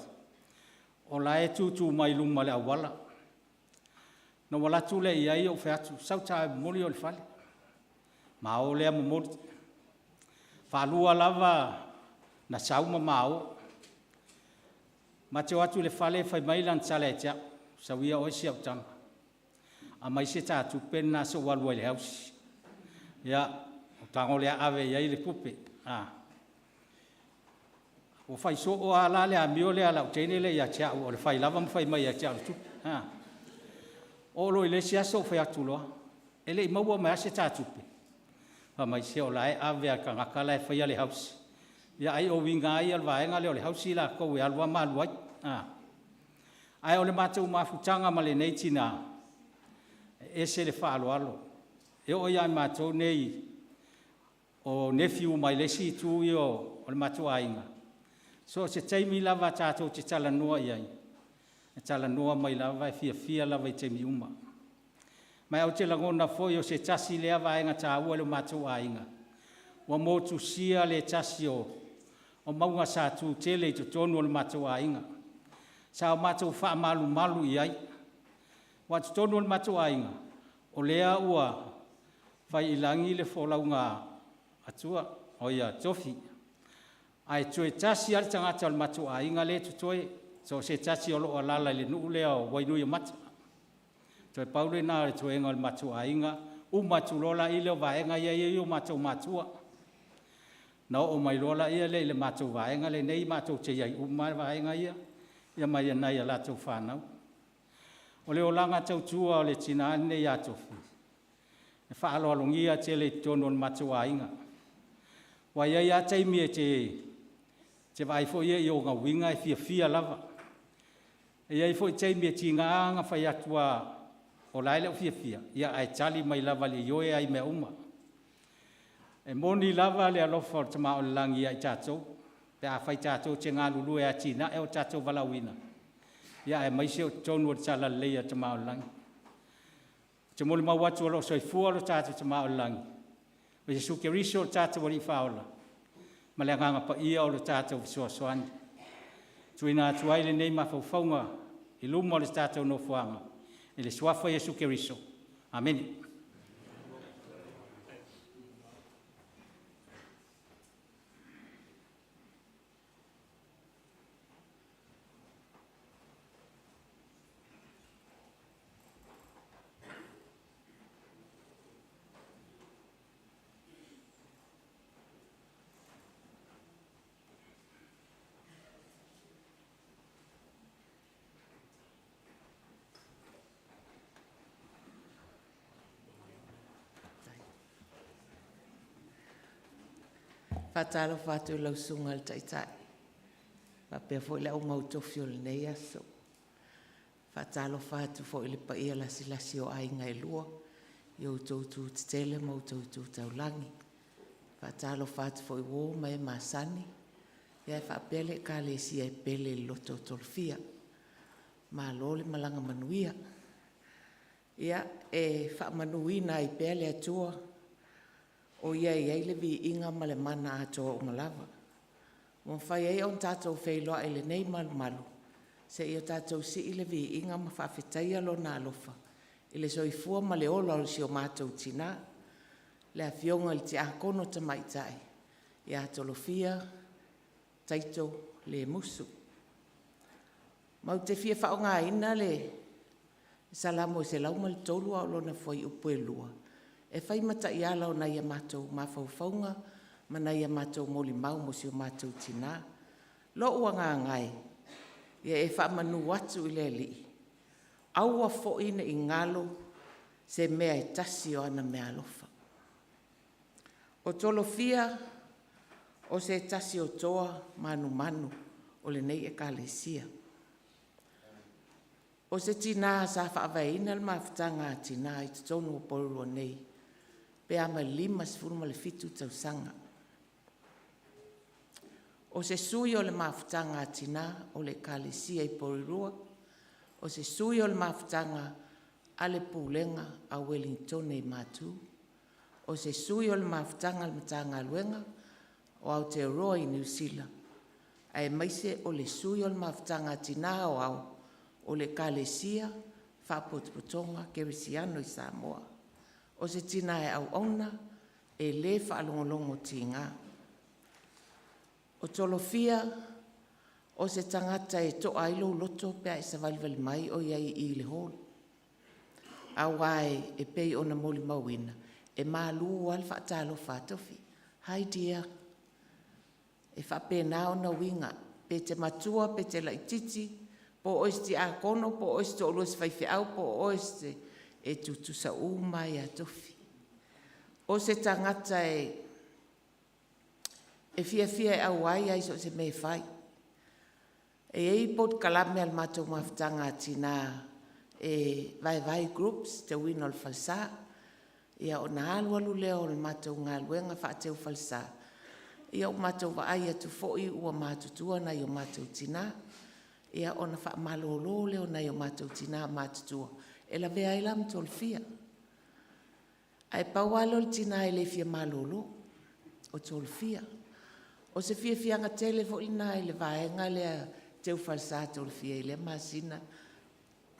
o la e tutu mai luma o le auala. Ona ou alu atu lea i ai ou fai atu, sau ita e momoli oe i le fale. Ma o lea momoli. Faalua lava ona sau ma ma o. Ma te o atu i le fale fai mai lana tala ia te au, sau ia oe si au tama, aumai se ta tupe lena se i ou alu ai i le ausi. Ia, ou tago lea ave i ai le tupe. Ua fai soo lava la le amio lea a lau teine lea ia te au, o le fai lava ma fai mai ia te au o le tupe. Oo loa i le isi aso ou fai atu loa, e le i maua mai lava se ta tupe? Fai mai, se o la e ave lava e le tagata la e faia le hausi. Ia ai o uiga lava ia o le vaega lea o le hausi latou e alu lava ma alu ai. Ae o le matou mafutaga ma lenei tina, e ese le faaaloalo. E oo ia i matou nei o nephew mai le isi itu ia o le matou aiga, so o se taimi lava tatou te talanoa i ai, e talanoa mai lava, e fiafia lava i taimi uma. Ma ou te lagona foi o se tasi lea vaega taua i lo matou aiga, ua motusia le tasi o mauga sa tu tele i totonu o le matou aiga, sa matou faamalumalu i ai. Aua o totonu o le matou aiga, o lea ua fai i lagi le folauga a Tofi, ae toe tasi lava le tagata o le matou aiga lea e totoe, so o se tasi o lo o alaala i le nuu lea o Wainuiomata. Toe pau lena o le toega o le matou aiga, uma atu loa lea o vaega ia e i ai o matou matua, ona oo mai loa lea i le matou vaega lenei matou te i ai uma lava vaega ia, ia ma nai a latou fanau. O le olaga tautua o le tina lenei ia Tofi, e faaaloalogia tele i totonu o le matou aiga. Aua e i ai lava taimi e te vaai foi ia i ona uiga e fiafia lava. E i ai foi taimi e tiga lava ona fai atu lava o la e le o fiafia, ae tali mai lava i le ioe lava i mea uma. E moni lava le alofa o le Tama oi le Lagi ia i tatou pe afai tatou te galulue e atinae o tatou valaauina, aemaise o totonu o le talalelei a le Tama o le Lagi. Ou te molimau atu o lo o soifua lo tatou Tama i le Lagi, o Iesu Keriso o lo tatou Alii Faaola ma le Agaga Paia o le tatou fesoasoani. E tuuina atu ai lenei mafaufauga i luma o le tatou nofoaga. I le Suafa o Iesu Keriso. Amene. Faatalofa atu i lau Susuga i le Taitai faapea foi le au mautofi o lenei aso. Faatalofa atu foi i le paia lasilasi o aiga e lua i outou tu tetele ma outou tu taulagi. Faatalofa atu foi i uo ma e masani ae faapea le Ekalesia e pele i le Loto o Tolofia. Malo le malaga manuia. Ia, e faamanuina ai pea le Atua o Ia e i ai le viiga ma le mana atoa uma lava, ua mafai ai ona tatou feiloai i lenei malumalu seia tatou sii le viiga ma faafetaia Lona alofa i le soifua ma le ola o si o matou Tina, le Afioga i le Tiakono Tamaitai ia Tolofia Taito Lemusu. Matou te fia faaaogaina le Salamo e 103 a o lona fuaiupu e 2 e fai ma taiala o nai a matou mafaufauga ma nai a matou molimau mo si o matou Tina. Lo'u agaga e, ia e faamanu atu i le Alii, aua foi nei galo se mea e tasi o ana meaalofa. O Tolofia o se tasi o toa manumanu o lenei Ekalesia. O se tina sa faavaeina le Mafutaga a Tina i totonu o Porirua nei pe a ma le 57 tausaga. O se sui o le Mafutaga a Tina o le Ekalesia i Porirua, o se sui o le Mafutaga a le Pulega a Ueligitone i Matu, o se sui o le Mafutaga a le Matagaluega o Aotearoa i Niu Sila, aemaise o le sui o le Mafutaga a Tina Aoao o le Ekalesia Faapotopotoga Kerisiano i Samoa. O se tina e auauna, e le faalogologo tiga. O Tolofia o se tagata e to'a ai lou loto pe a e savalivali mai o i ai i i le hall, aua e pei ona molimauina, e malu lava le faatalofa a Tofi. Hi dear. E faapena ona uiga, pe te matua pe te laitiiti, po o oe o se tiakono po o oe o se toalua o se faifeau po o oe o se… e tutusa uma lava ia Tofi. O se tagata e fiafia e auai lava i so o se mea e fai. E i ai polokalame a le matou Mafutaga a Tina e vaevae i groups, teuina o le falesa. Ia ona alu alu lea o le matou galuega faateu falesa, ia ua matou vaai atu foi ua matutua nai o matou tina, ia ona faamalolo lea o nai o matou tina matutua e lavea ai la ma Tolofia. Ae pau lava lea o le tina e le fia malolo, o Tolofia. O se fiafiaga tele foi lena i le vaega lea teu falesa a Tolofia i lea masina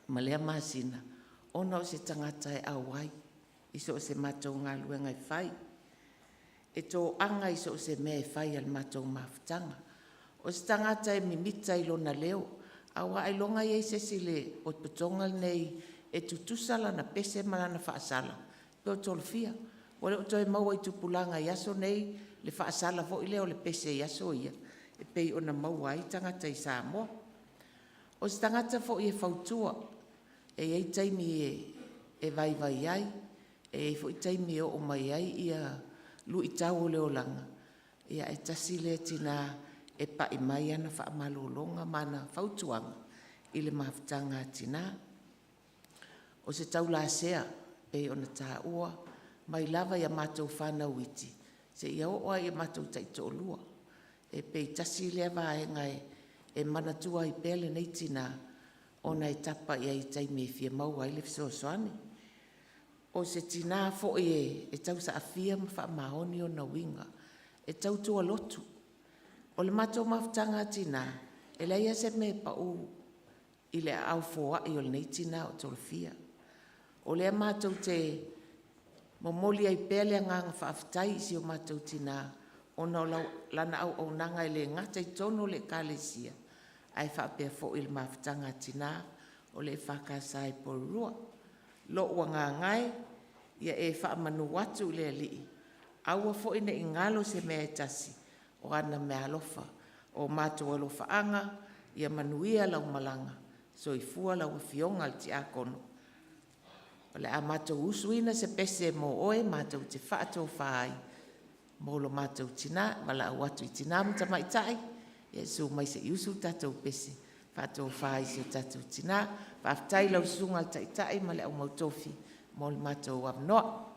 ma lea masina ona o se tagata e auai i so o se matou galuega e fai. E toaga i so o se mea e fai a le matou mafutaga. O se tagata e mimita i lona leo aua ailoga e i ai se isi i le potopotoga lenei e tutusa lana pese ma lana faasala pei o Tolofia. Ua le o toe maua i tupulaga i aso nei le faasala foi lea o le pese i aso ia e pei ona maua ai tagata i Samoa. O se tagata foi e fautua. E i ai taimi e vaivai ai, e i ai foi taimi e oo mai ai luitau o le olaga, ae tasi lea tina e pai mai ana faamalologa ma ana fautuaga i le mafutaga a tina. O se taulasea pei ona taua mai lava i a matou fanau iti seia oo lava i o matou taitoalua. E pei tasi lea vaega e manatua ai pea lenei tina ona e tapa i ai i taimi e fia maua ai le fesoasoani. O se tina foi e tausaafia ma faamaoni ona uiga, e tautua lotu. O le matou mafutaga a tina, e leai lava se mea e pau. i le aao foai o lenei tina o Tolofia. O lea matou te momoli ai pea le agaga faafetai i si o matou tina ona o lana auaunaga e le gata i totonu o le Ekalesia, ae faapea foi i le mafutaga a tina o le EFKS i Porirua. Lou agaga e, ia e faamanu atu i le Alii, aua foi ne i galo se mea e tasi o ana meaalofa. O matou alofaaga, ia manuia lau malaga, soifua lau Afioga i le Tiakono. O le a matou usuina se pese mo oe matou te faatofa ai mo lo matou tina. E valaau atu i Tina ma Tamaitai, ia susu mai se i usu le tatou pese e faatofa ai i si o tatou tina. Faafetai i lau Susuga i le Taitai ma le Au Mautofi mo le matou avanoa.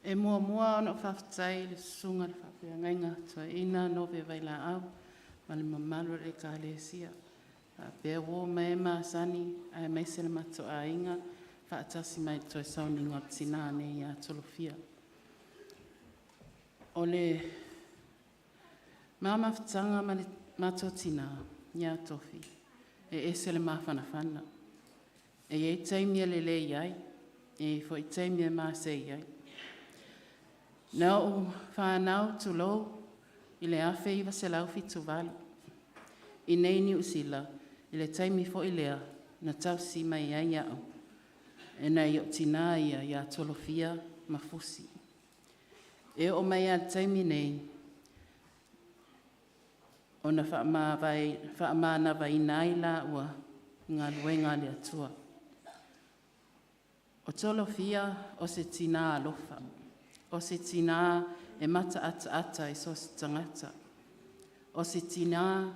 E muamua ona ou faafetai i le Susuga i le Faafeagaiga Toeaina Nove Vailaau ma le mamalu o le Ekalesia, faapea uo ma e masani aemaise le matou aiga faatasi mai i le toe sauniga o le tina nei ia Tolofia. O le ma mafutaga ma le matou tina ia Tofi, e ese le mafanafana. E i ai taimi e lelei ai, e i ai foi taimi e masei ai. Na ou fanau, tulou, i le 1978 i inei i Niu Sila i le taimi foi lea na tausi mai ai au e nai ou tina ia ia Tolofia ma Fusi. E oo mai lava i le taimi nei, ona faamanavaina ai lea i galuega a le Atua. O Tolofia o se tina alofa, o se tina e mataataata i so o se tagata, o se tina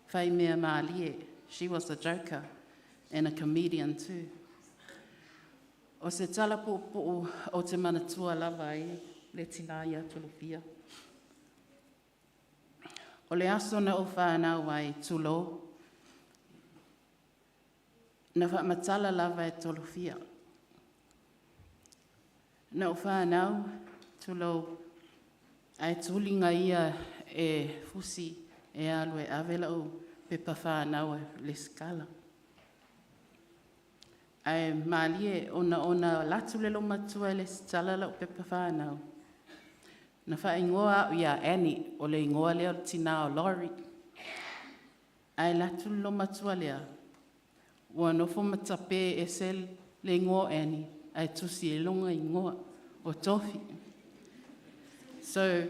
faimeamalie. She was a joker and a comedian too. O se tala puupuu ou te manatua lava ai le tina ia Tolofia. O le aso na ou fanau ai, tulou, na faamatala lava e Tolofia. Na ou fanau, tulou, ae tuliga ia e Fusi e alu e ave lau pepa fanau e resitala. Ae malie ona alu atu le loomatua e resitala lau pepa fanau, na faaigoa au ia Annie, o le igoa lea o le tina o Laurie. Ae alu atu le loomatua lea, ua nofo ma tape ese le igoa o Annie ae tusi ai lona igoa o Tofi. So,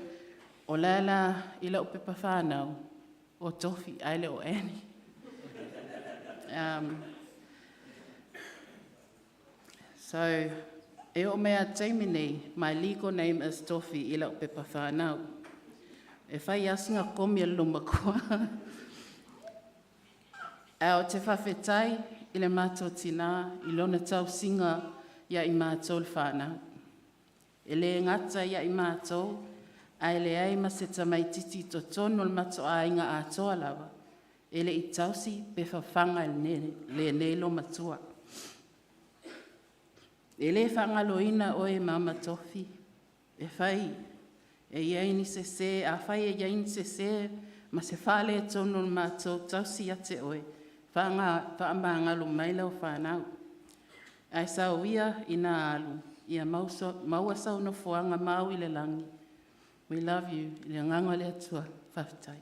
o la la i lau pepa fanau, o Tofi ae le o Annie. So, e oo mai lava i le taimi nei, my legal name is Tofi i lau pepa fanau. E fai lava sina komi o le loomatua. Ae ou te faafetai i le matou tina i lona tausiga ia i matou le fanau. E le gata ia i matou, ae leai ma se tamaititi i totonu o le matou aiga atoa lava e le i tausi pe fafaga e lenei loomatua. E le faagaloina oe Mama Tofi, e fai e i ai ni sese, afai e i ai ni sese ma se faaletonu o le matou tausi ia te oe, faamagalo mai lau fanau. Ae sau ia ina alu, ia maua sau nofoaga mau i le lagi. We love you. I le agaga o le Atua, faafetai.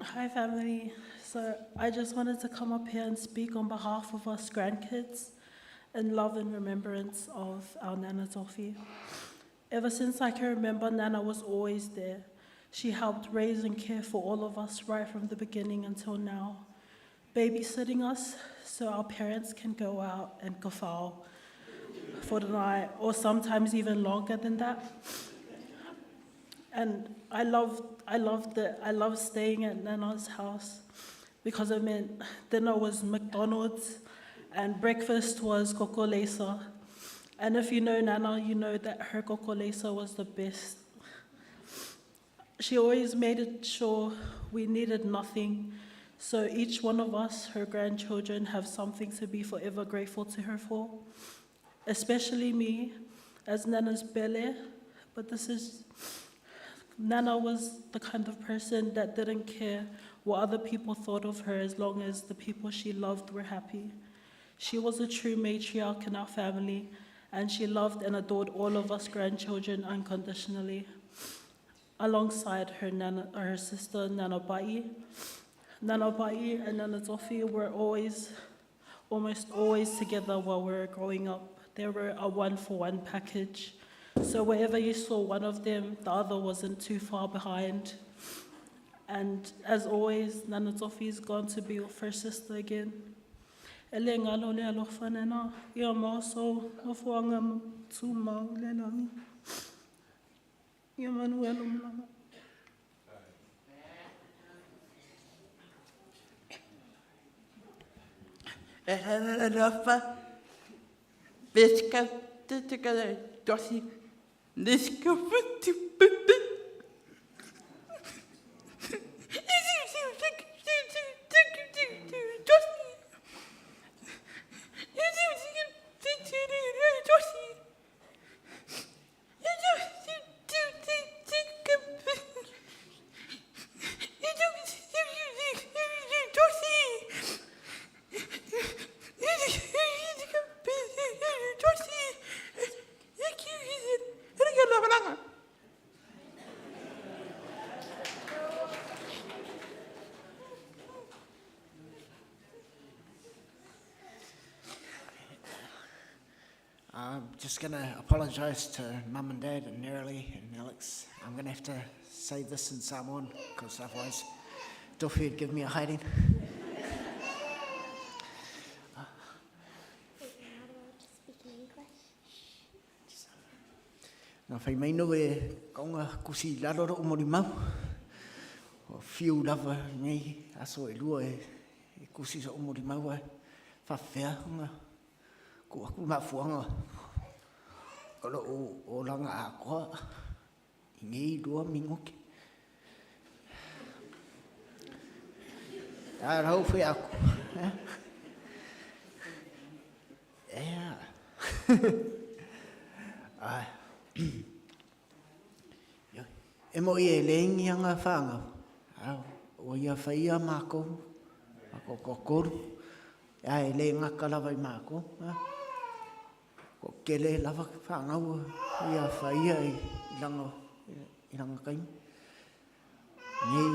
Hi, family. So, I just wanted to come up here and speak on behalf of us grandkids in love and remembrance of our Nana Tofi. Ever since I can remember, Nana was always there. She helped raise and care for all of us right from the beginning until now, babysitting us so our parents can go out and kafao for the night, or sometimes even longer than that. And I loved it. I loved staying at Nana's house because it meant dinner was McDonald's and breakfast was koko lesa. And if you know Nana, you know that her koko lesa was the best. She always made it sure we needed nothing. So each one of us, her grandchildren, have something to be forever grateful to her for. Especially me, as Nana's pele. But this is Nana was the kind of person that didn't care what other people thought of her as long as the people she loved were happy. She was a true matriarch in our family, and she loved and adored all of us grandchildren unconditionally. Alongside her, nana, her sister Nana Bai. Nana Bai and Nana Tofi were always, almost always together while we were growing up. They were a one-for-one package. So wherever you saw one of them, the other wasn't too far behind. And as always, Nana Tofi is going to be your first sister again. E le galo le alofa nana, ia maua sou nofoaga tumau i le lagi. Ia manuia lou malaga. I'm just going to apologise to Mum and Dad and Nerily and Alex. I'm going to have to say this in Samoan because otherwise Duffy would give me a hiding. Na whai mai no e kaunga kusi lalo ro mori mau. O fiu lava nei aso e lua e, e kusi sa mori mau e whawhea nga ko aku mafuanga o lo o, o langa a koa i ngei lua mingoke. A rau whai aku. Ea. Ai. E mo i e lengi anga whanga. O ia whaia mākou. Ko ko koru. Ia e le ngaka lava i mākou. Ko kele lava whangau ia whaia i langa, i langa kaimi. Nei.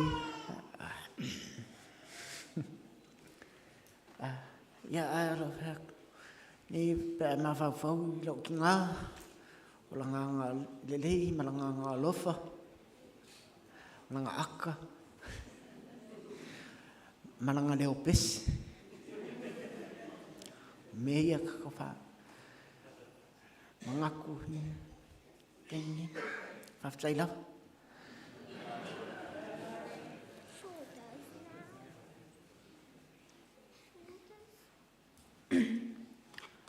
Ia ai alo whea. Nei pe mawhauwhau i lau ki ngā. O la ngā lelei ma la ngā alofa. O la ngā aka. Ma la ngā leo pesi. Me ia kakawha. Mangaku hi. Tengi. Whawhtai lava.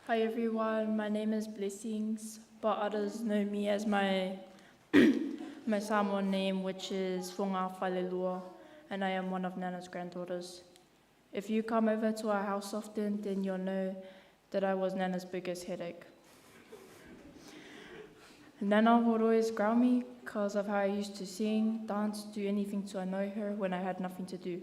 Hi everyone, my name is Blessings, but others know me as my my Samoan name, which is Fonga Falelua, and I am one of Nana's granddaughters. If you come over to our house often, then you'll know that I was Nana's biggest headache. Nana would always growl me because of how I used to sing, dance, do anything to annoy her when I had nothing to do.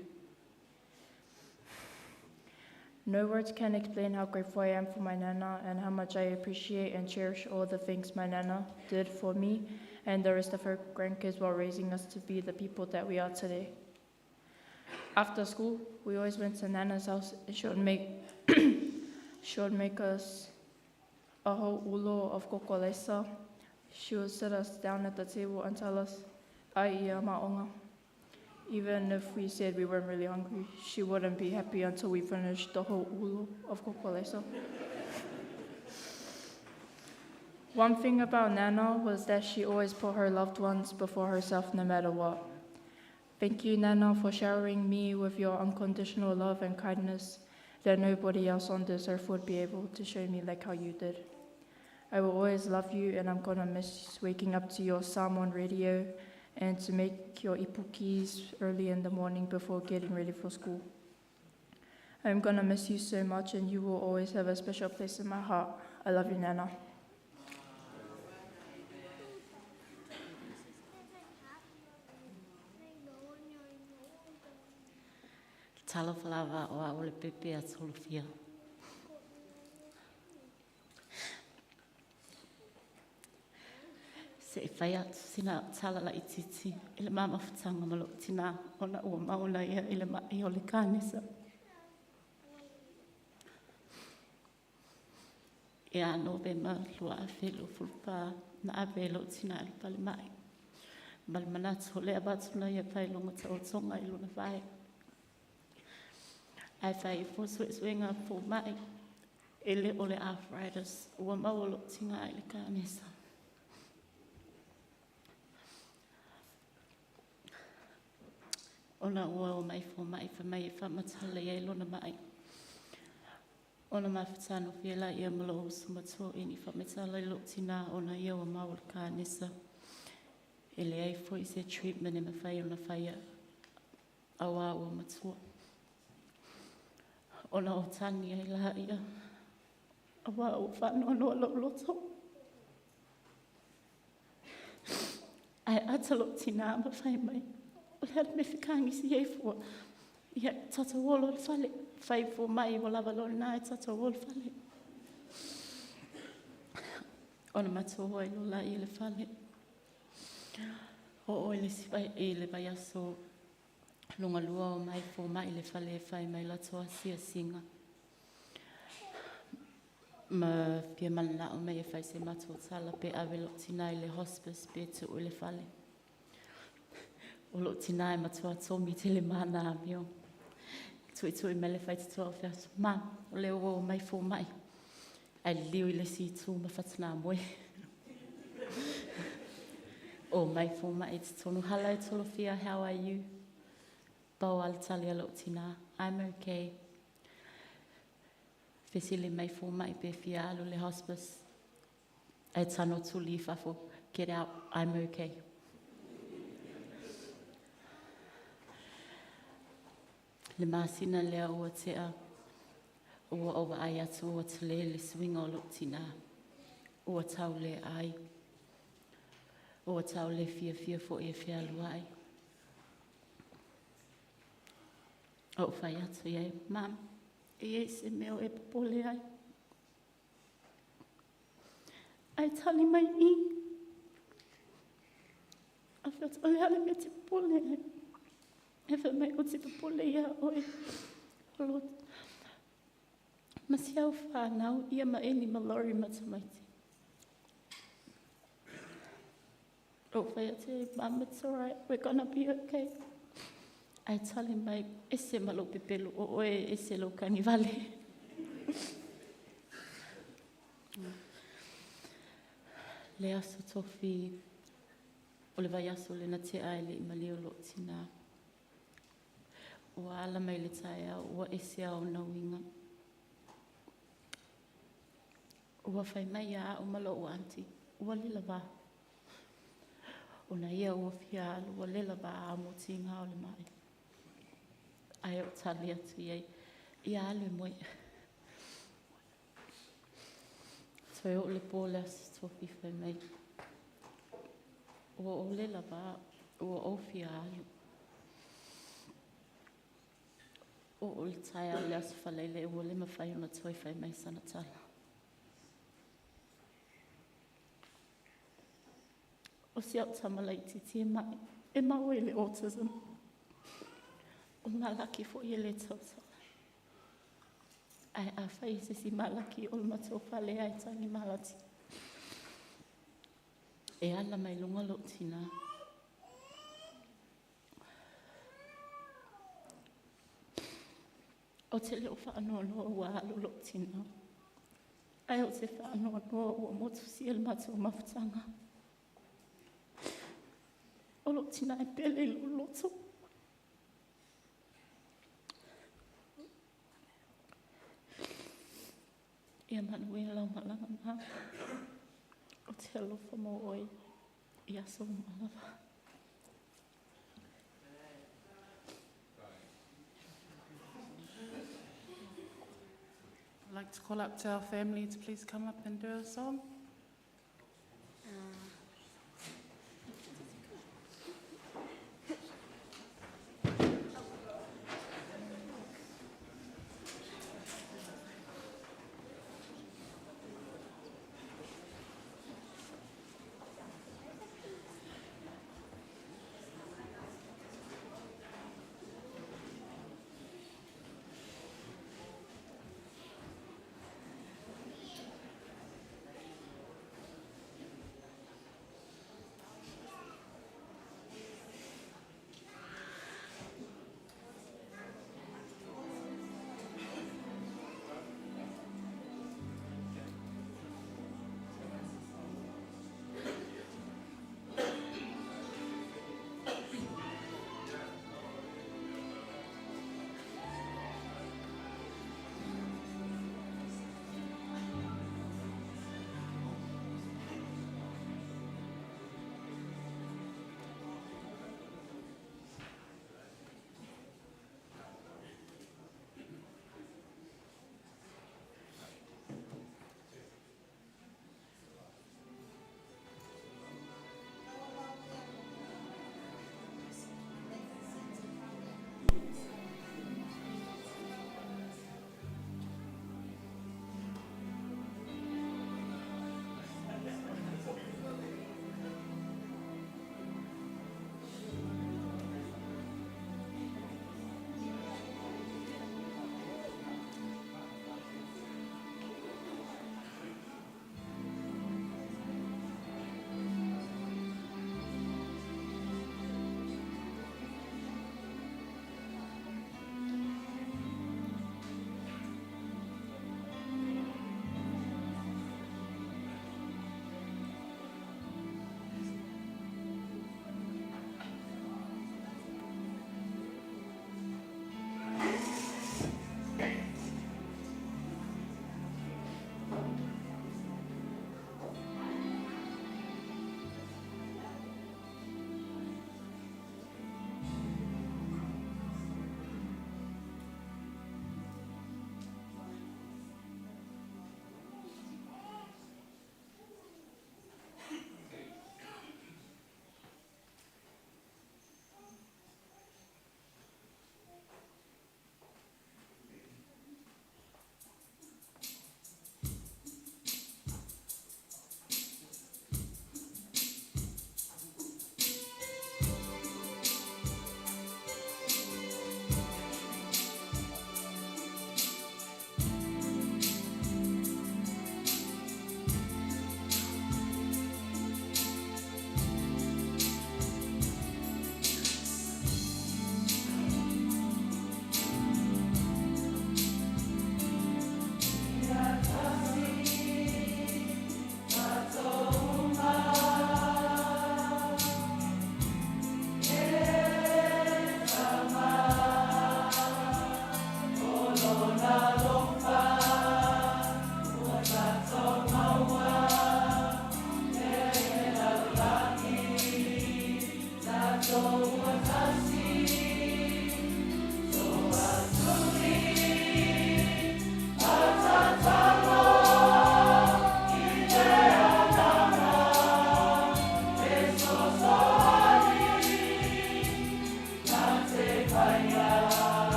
No words can explain how grateful I am for my Nana and how much I appreciate and cherish all the things my Nana did for me and the rest of her grandkids while raising us to be the people that we are today. After school, we always went to Nana's house and she would make, she would make us a whole ulo of kokolesa. She would sit us down at the table and tell us, ai ia ma'onga. Even if we said we weren't really hungry, she wouldn't be happy until we finished the whole ulo of kokolesa. One thing about Nana was that she always put her loved ones before herself no matter what. Thank you, Nana, for showering me with your unconditional love and kindness that nobody else on this earth would be able to show me like how you did. I will always love you, and I'm gonna miss waking up to your Samoan radio and to make your ipukis early in the morning before getting ready for school. I'm gonna miss you so much, and you will always have a special place in my heart. I love you, Nana. Talofa lava o au le pepe a Tolofia. Se e whai atu sina tala la itiiti i le mamafutanga ma lou tina ona ua maola ia i le mai o le kanesa. Ia Novema 2024 na ave e lou tina i le falemai. Ma le manatu o le avatu na ia failoga taotoga i lona vae. Ae fai ifo suesuega fomaʻi e le o le arthritis ua maua lou tigā i le kanesa. Ona ua o mai fomaʻi fai mai e faamatala ai lona maʻi. Ona mafutano fia la ia ma lou uso matua ini faamatala i lou tinā ona ia ua maua le kanesa. E leai fo'i se treatment e mafai ona faia auā ua matua. Ona o tagi ai laia auā ua faanoanoa lou loto. Ae ata lou tinā ma fai mai, o le a le mea e fekagisi ai fua. Ia, tatou o loa i le fale. Fai fomaʻi ua lava loa lena e tatou o i le fale. Ona matou o ai loa laia i le fale. Oo i le isi i le vaiaso lona lua o mai fomaʻi i le fale e fai mai latou asiasiga. Ma fia mananao mai e fai se matou tala pe ave lou tinā i le hospice pe tuu i le fale. O lou tinā e matua togi tele ma nā amio. Tuitui mai le faitotoa o fai atu, ma, o lea ua omai fomaʻi. Ae liliu i le isi itu ma fatugā moe. O mai fomaʻi i totonu, hello Tolofia, how are you? Pau lava le tali a lou tinā, I'm okay. Fesili mai fomaʻi pe fia alu i le hospice. Ae tano tuli i fafo, get out, I'm okay. Le masina lea ua tea, ua ou vaai atu ua tele le suiga o lou tinā. Ua tau le ai. Ua tau le fiafia fo'i e fealuai. Ou fai atu i ai, Mam, e i ai se mea o e popole ai. Ae tali mai i. A fai atu, o le a le mea e te popole ai. E fai mai, ou te popole iā oe. O lo ma si au whānau, ia ma Eli ma Laurie ma tamaiti. Ou fai atu ai, Mum, it's alright, we're gonna be okay. Ae tali mai, ese ma lou pepelo, o oe ese lou kagivale. Le aso Tofi, o le vaiaso lea na tea e leʻi maliu lou tinā. Ua ala mai le taeao, ua ese a ona uiga. Ua fai mai ia a'u ma lo'u aunty, ua le lavā. Ona ia ua fia alu, ua le lavā a mo tigā o le maʻi. Ae ou tali atu i ai, ia alu e moe. Toe oo le pō le aso Tofi fai mai, ua ou le lavā, ua ou fia alu. Oo i le taeao le aso Faraile ua le mafai ona toe fai mai sana tala. O si au tama laitiiti e maʻi, e maua i le autism. O malaki foʻi e le tautala. Ae afai se isi malaki o le matou fale ae tagi malati. E ala mai luga lou tinā. Ou te le o faanoanoa ua alu lou tinā. Ae ou te faanoanoa ua motusia le matou mafutaga. O lou tinā e pele i lou loto. Ia manuia lau malaga ma. Ou te alofa mo oe i aso uma lava. I'd like to call up to our family to please come up and do a song.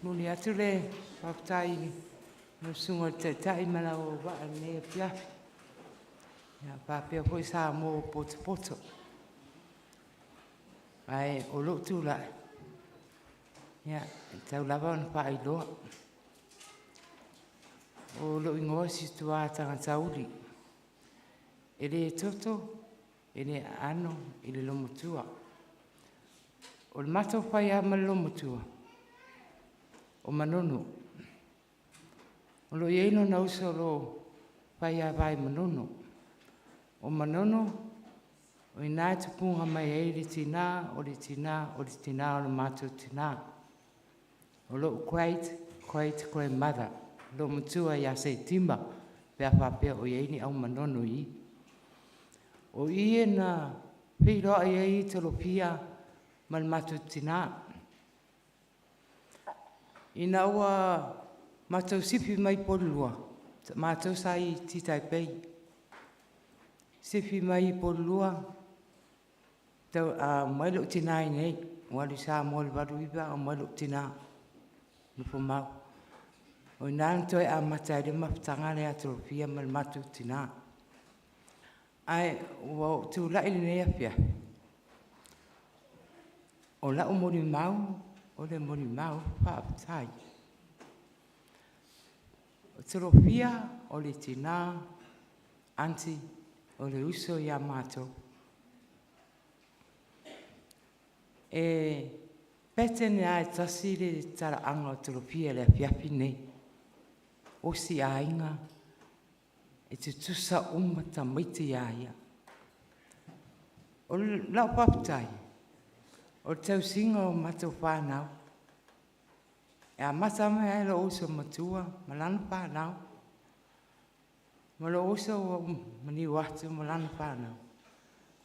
Momoli atu le faafetai i lau Susuga i le Taitai ma lau auvaa i lenei afiafi, ia faapea foi Samoa ua potopoto. Ae o lou tulai, ia, e tatau lava ona faailoa. O lou igoa o Situa Tagatauli. E le toto, e le aano i le logomatua. O le matou fai lava ma le olomatua, o Manono. O lo o i ai lona uso o lo o faiava i Manono. O Manono, o i ina e tupuga mai ai le tina o le tina o le tina o le matou tina. O lou great great grandmother, loomatua ia Seitima pe a faapea o i ai ni au Manono i i. O i na feiloai ai Tolofia ma le matou tina. Ina ua matou sifi mai Polulua, matou sa i Titaipei, sifi mai Polulua, aumai lou tina i inei, ua alu i Samoa i le 89, aumai lou tina, nofomau. O i ina na toe amata ai le mafutaga lea a Tolofia ma le matou tina. Ae ua ou tulai i lenei afiafi, o lau molimau, o le molimau faafetai. O Tolofia o le tina, aunty o le uso ia matou. E pattern lava e tasi le talaaga o Tolofia i le afiafi lenei. Osi aiga, e tutusa uma tamaiti ia ia. O lau faafetai, o le tausiga o matou fanau, e amata mai lava i lou uso matua ma lana fanau, ma lou uso ua maliu atu ma lana fanau,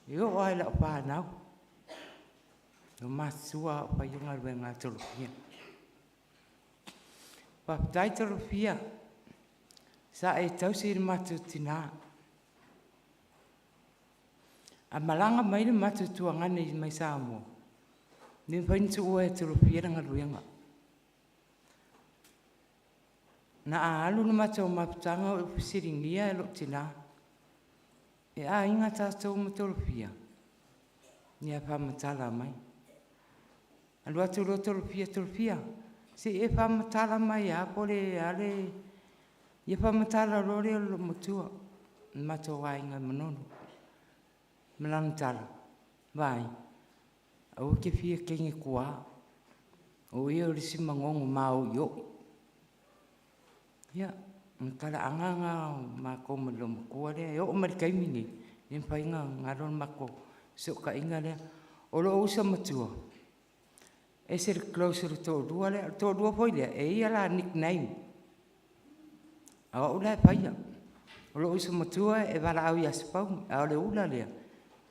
e oo lava i lau fanau, ua matutua a o faia galuega a Tolofia. Faafetai Tolofia, sa e tausi lo matou tina. A malaga mai le matou tuagane mai Samoa, e le mafai ona tuua e Tolofia le galuega. Na a alu le matou mafutaga o fesiligia lou tina, e aiga tatou ma Tolofia? Ia faamatala mai. Alu atu loa Tolofia, Tolofia, se i e faamatala mai lava po o le a le… Ia faamatala loa lea o le loomatua, le matou aiga i Manono. Ma lana tala, vaai, aua e te fia teine tuā, o oe o le isi manono maoioi. Ia, o le talaaga lena o matou ma le loomatua lea e oo mai i le taimi lenei, e le mafai ona galo le matou fesootaiga lea. O lou uso matua, e ese le close o le toalua lea. O le toalua foi lea, e ia a la nickname, a o au la e faia. O lou uso matua e valaau ia Sifauli, a o le ula lea,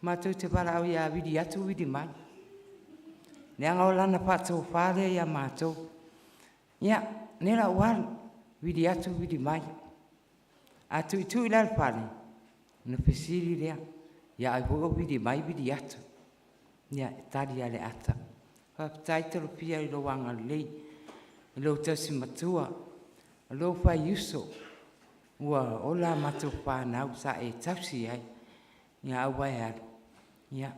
matou te valaau ia vili atu vili mai, leaga o lana faatofa lea ia matou. Ia, lea la ua alu, vili atu vili mai. A tuitui la le fale, ona fesili lea, ia ai foi o vili mai vili atu. Ia, e tali lava le ata. Faafetai Tolofia i lou agalelei, i lou tausi matua, o lou faiuso, ua ola a matou fanau sa e tausi ai. Ia ae ua e alu, ia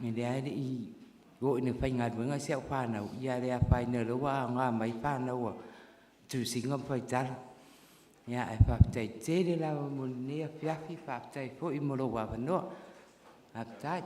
lea e le i oo ina faigaluega si au fanau, ia ae le afaina o lea ua aoga mai fanau a Tuasiga ma Faitala. Ia ae faafetai tele lava mo lenei afiafi, faafetai foi mo lou avanoa. Faafetai.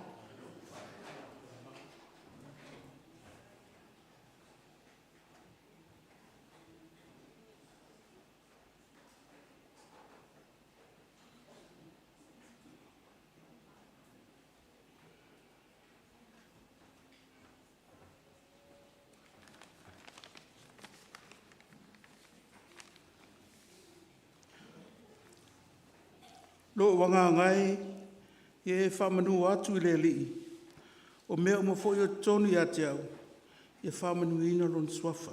Lou agaga e, ia e faamanu atu i le Alii, o mea uma foi o totonu ia te au, ia faamanuiina Lona Suafa.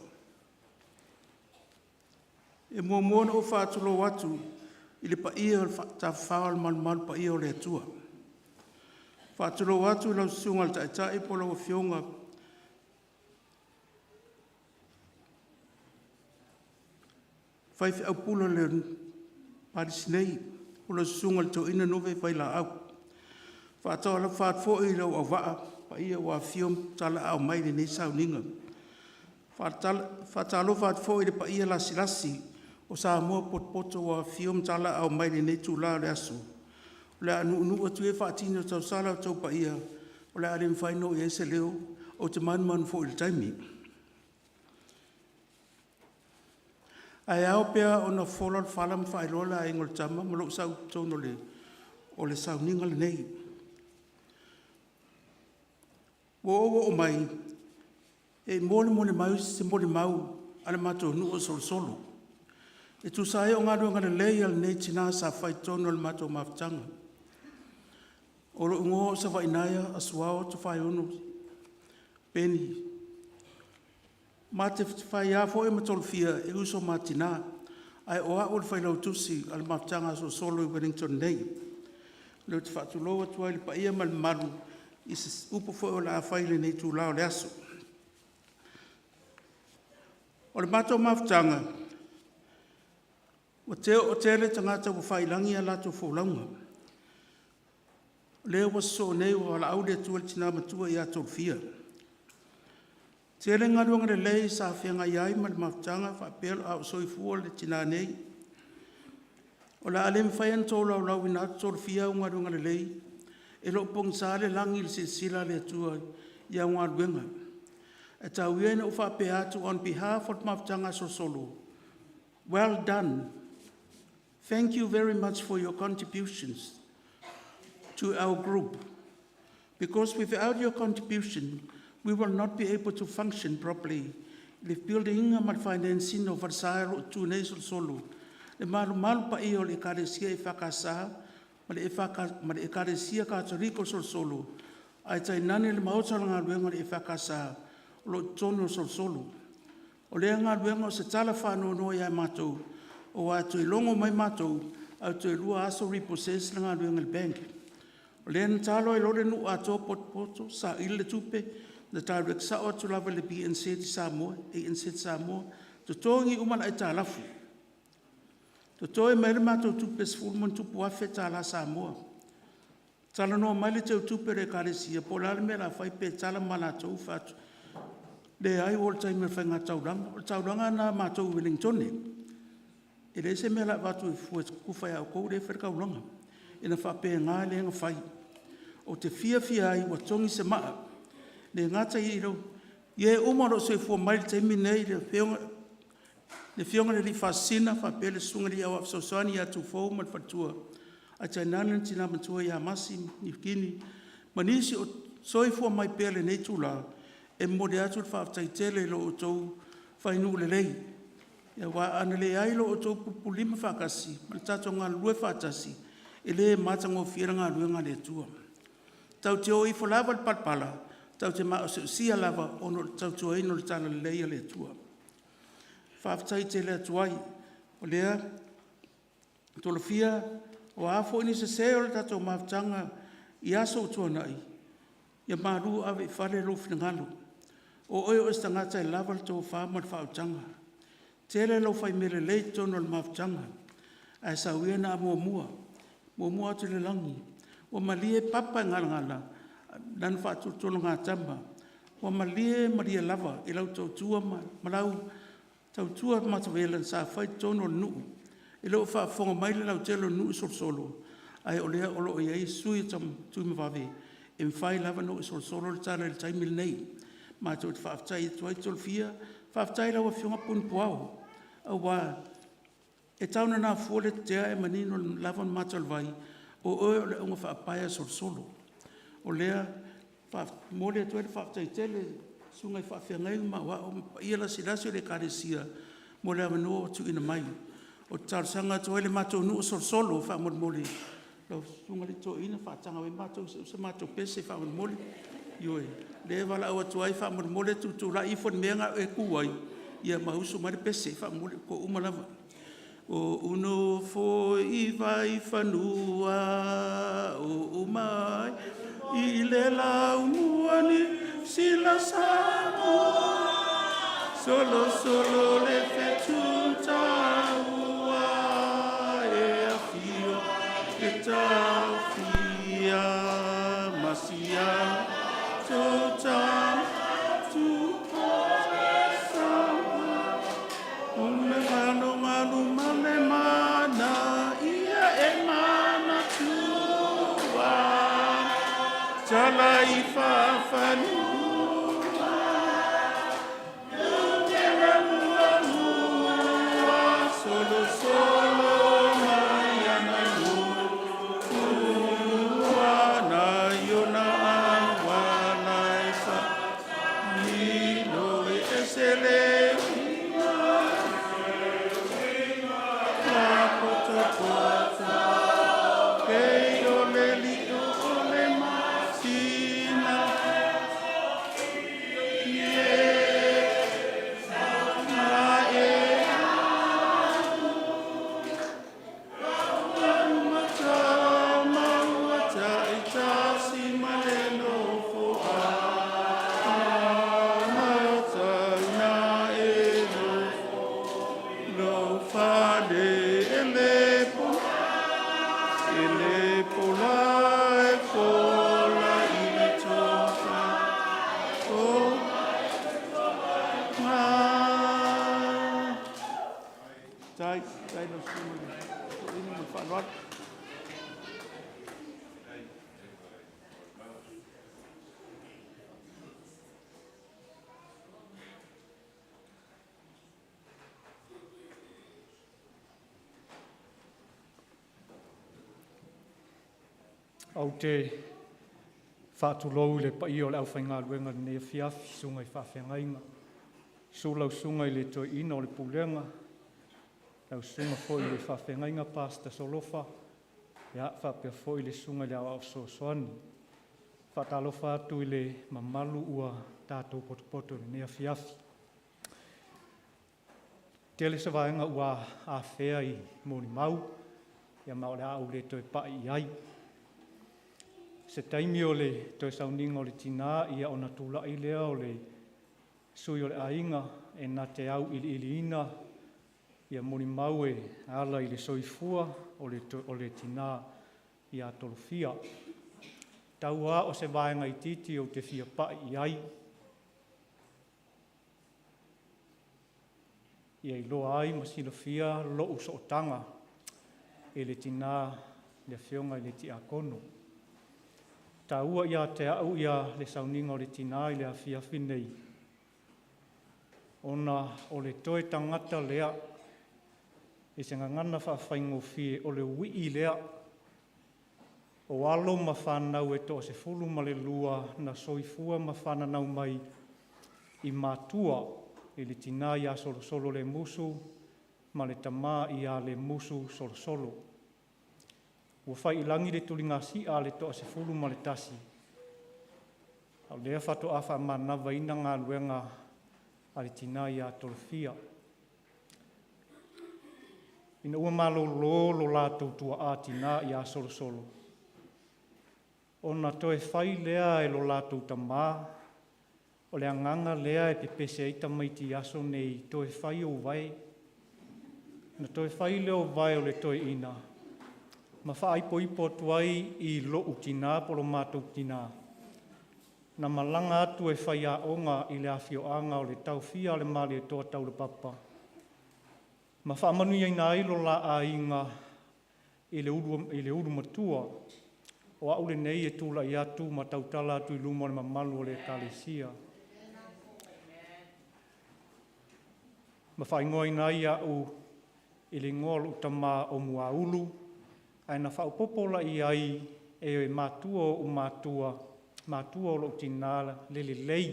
E muamua ona ou faatulou atu i le paia o le Tafafa o le malumalu paia o le Atua. E faatulou atu i lau Susuga i le Taitai po o lau Afioga Faifeau Pule o le Palisi nei, po o lau Susuga i le Toeaina Nove Vailaau. E faatalofa atu foi i lou auvaa paia ua afifio ma talaaao mai i lenei sauniga. E faatalofa atu foi i le paia lasilasi o Samoa potopoto ua afifio ma talaaao mai i lenei itula o le aso, o le a nuunuu atu ia faatini o tausala outou paia, o le a le mafai ona oo i ai se leo, ou te manumanu foi i le taimi. Ae ao pea ona fola le fala ma faailoa le aiga o le tama ma lou sau i totonu o le sauniga lenei. Ua ou oo mai e molimoli mai se molimau a le matou nuu o Solosolo e tusa ai o galuega lelei a lenei tina sa fai i totonu o le matou mafutaga. O lou igoa o Savaiinaea Asuao Tofaeono Peni. Ma te faia foi ma Tolofia e uso ma tina, ae o au o le failautusi a le Mafutaga a Solosolo i Ueligitone nei. O lea ou te faatulou atu ai i le paia ma le mamalu i se upu foi o le a fai i lenei itula o le aso. O le matou mafutaga, ua toatele tagata ua faiilagi a latou folauga, lea ua sosoo nei ua valaau le Atua i le tina matua ia Tolofia. Tele galuega lelei sa feagai ai ma le mafutaga faapea a o soifua le tina nei. O le a le mafai ona tolaulauina atu Tolofia au galuega lelei, e le o pogisa le lagi i le silasila a le Atua i au galuega. Ae tau ia ina ou faapea atu on behalf o le Mafutaga a Solosolo, well done, thank you very much for your contributions to our group because without your contribution, we will not be able to function properly le build ina ma le finance ina o falesa o lo o tu nei Solosolo, le malumalu paia o le Ekalesia EFKS ma le Ekalesia Katoliko o Solosolo, ae tainane le maota o le galuega o le EFKS o lo o i totonu o Solosolo. O lea galuega o se tala faanoanoa ia matou, aua e toe logo mai matou ae toe 2 aso repossess le galuega i le bank. O lea na talo ai loa le nuu atoa potopoto saili le tupe, na direct sao atu lava i le BNZ i Samoa, ANZ Samoa, totogi uma le aitalafu, totoe mai ai le matou tupe e $10+ afe Samoa. Talanoa mai le teutupe o le Ekalesia po o le a le mea o le a fai pe tala ma latou, fai atu, leai ua oo i le taimi o le faigataulaga. O le taulaga lena a matou i Ueligitone. E leai se mea o le a avatu e tufa ia outou lea e fai le taulaga. Ia na faapena lea ona fai. Ou te fiafia ai ua togi se maa, e le gata i e uma o lo o soifua mai i le taimi lenei, le Afioga i le Faasisina faapea le Susuga i le Aoao Fesoasoani ia Tuifou ma le faletua, ae tainane le tina matua ia Masi Nikini ma nisi o soifua mai pea i lenei itula, e momoli atu le faafetai tele i lo outou fainuu lelei. Aua ana leai lo outou pulupululima faatasi ma le tatou galulue faatasi, e le matagofie le galuega a le Atua. Tatou te o ifo lava i le palapala, tatou te maosiosia lava ona o le tautuaina o le Talalelei a le Atua. Faafetai tele atu ai. O lea, Tolofia, o a foi ni sese o le tatou mafutaga i aso ua tuanai, ia malu ave i fale lou finagalo. O oe o se tagata e lava le tofa ma le faautaga. Tele lou fai mea lelei i totonu o le mafutaga, ae sau ia ina muamua, muamua atu i le lagi. Ua malie papa i galagala i lana faatolotologatama. Ua malie malie lava i lau tautua ma lau tautua matavela sa fai i totonu o le nuu. E le o faafofoga mai le lautele o le nuu i Solosolo, ae o lea o lo o i ai sui o Tuimavave e mafai lava ona oo i Solosolo le tala i le taimi lenei. Matou te faafetai atu ai Tolofia, faafetai i lau Afioga Punipuao, aua e tau nana fua le tetea ae manino lava le mata o le vai, o oe o le augafaapae a Solosolo. O lea e momoli atu ai le faafetai tele i susuga i faafeagaiga ma Aoao ma le paia lasilasi o le Ekalesia mo le avanoa ua tuuina mai. Ou te talosaga atu ai i le matou nuu o Solosolo faamolemole, lau Susuga i le Toeaina faataga mai matou i se matou pese faamolemole. Ioe, o lea e valaau atu ai faamolemole tutulai ifo i le mea lena e tu ai ia ma usu mai le pese faamolemole ua uma lava. Ua ou nofo i Vaifanua, oo mai i le Laumuani Silasagua, Solosolo le fetu taua e afio le Taofia ma si o ma le mana ia e manatua, tala i faafanua Solosolo mai ana nai ona auala e faailo e ese le uiga Apotopoto pei o le lio o le masina ma e Taitasi ma le Nofoa e lou fale e le po la e fola i le tofa o Faafetai, faafetai i lau Susuga i le Toeaina ma le faaaloalo. Ou te faatulou i le paia o le aufaigaluega i lenei afiafi, susuga i faafeagaiga, susu lau susuga i le Toeaina o le Pulega, lau susuga foi i le faafeagaiga Pastor Solofa, ia faapea foi le susuga i le Aoao Fesoasoani. E faatalofa atu i le mamalu ua tatou potopoto i lenei afiafi. Tele se vaega ua afea i molimau, ia ma o le a ou le toe pai i ai. Se taimi o le toe sauniga o le tina, ia ona tulai lea o le sui o le aiga e na te auiliiliina molimau e ala i le soifua o le tina ia Tolofia. Tau lava o se vaega itiiti ou te fia pai i ai, ia iloa ai ma silafia lou sootaga i le tina le Afioga i le Tiakono. E taua ia te au le sauniga o le tina i le afiafi lenei, ona o le toe tagata lea i se gagana faafaigofie, o le uii lea o alo ma fanau e toa-12 na soifua ma fananau mai i matua i le tina ia Solosolo Lemusu ma le tama ia Lemusu Solosolo. Ua fai i lagi le tuligasi'a a le toa-11, a o lea faatoa faamanavaina galuega a le tina ia Tolofia. Ina ua malōlō lo latou tuaā tinā iā Solosolo, ona toe fai lea e lo latou tamā, o le agaga lea e pepese ai tamaiti i aso nei, toe fai ou vae. Na toe fai lea o vae o le toeaina, ma faaipoipo atu ai i lo'u tinā po o lo matou tinā, na malaga atu e faiaoga i le afioaga o le Taofia a le Malietoa Taulapapa, ma faamanuiaina ai lo la aiga i le ulu matua. O a'u lenei e tula'i atu ma tautala atu i luma o le mamalu o le Ekalesia, ma faaigoaina ai a'u i le igoa o lo'u tamā o Muaulu, ae na faaopoopo la i ai e matua o o'u matua, matua o lo'u tinā le Lelei,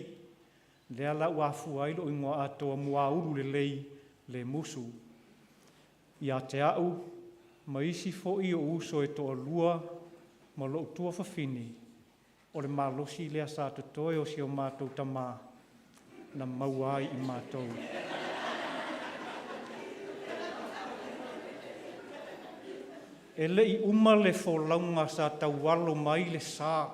lea la ua afua ai lo'u igoa atoa Muaulu-lelei Lemusu. Ia te a'u ma isi fo'i o'u uso e toalua ma lo'u tuafafine, o le malosi lea sa totoe o si o matou tamā na maua ai i matou. E le'i uma le folauga sa taualo mai le sā,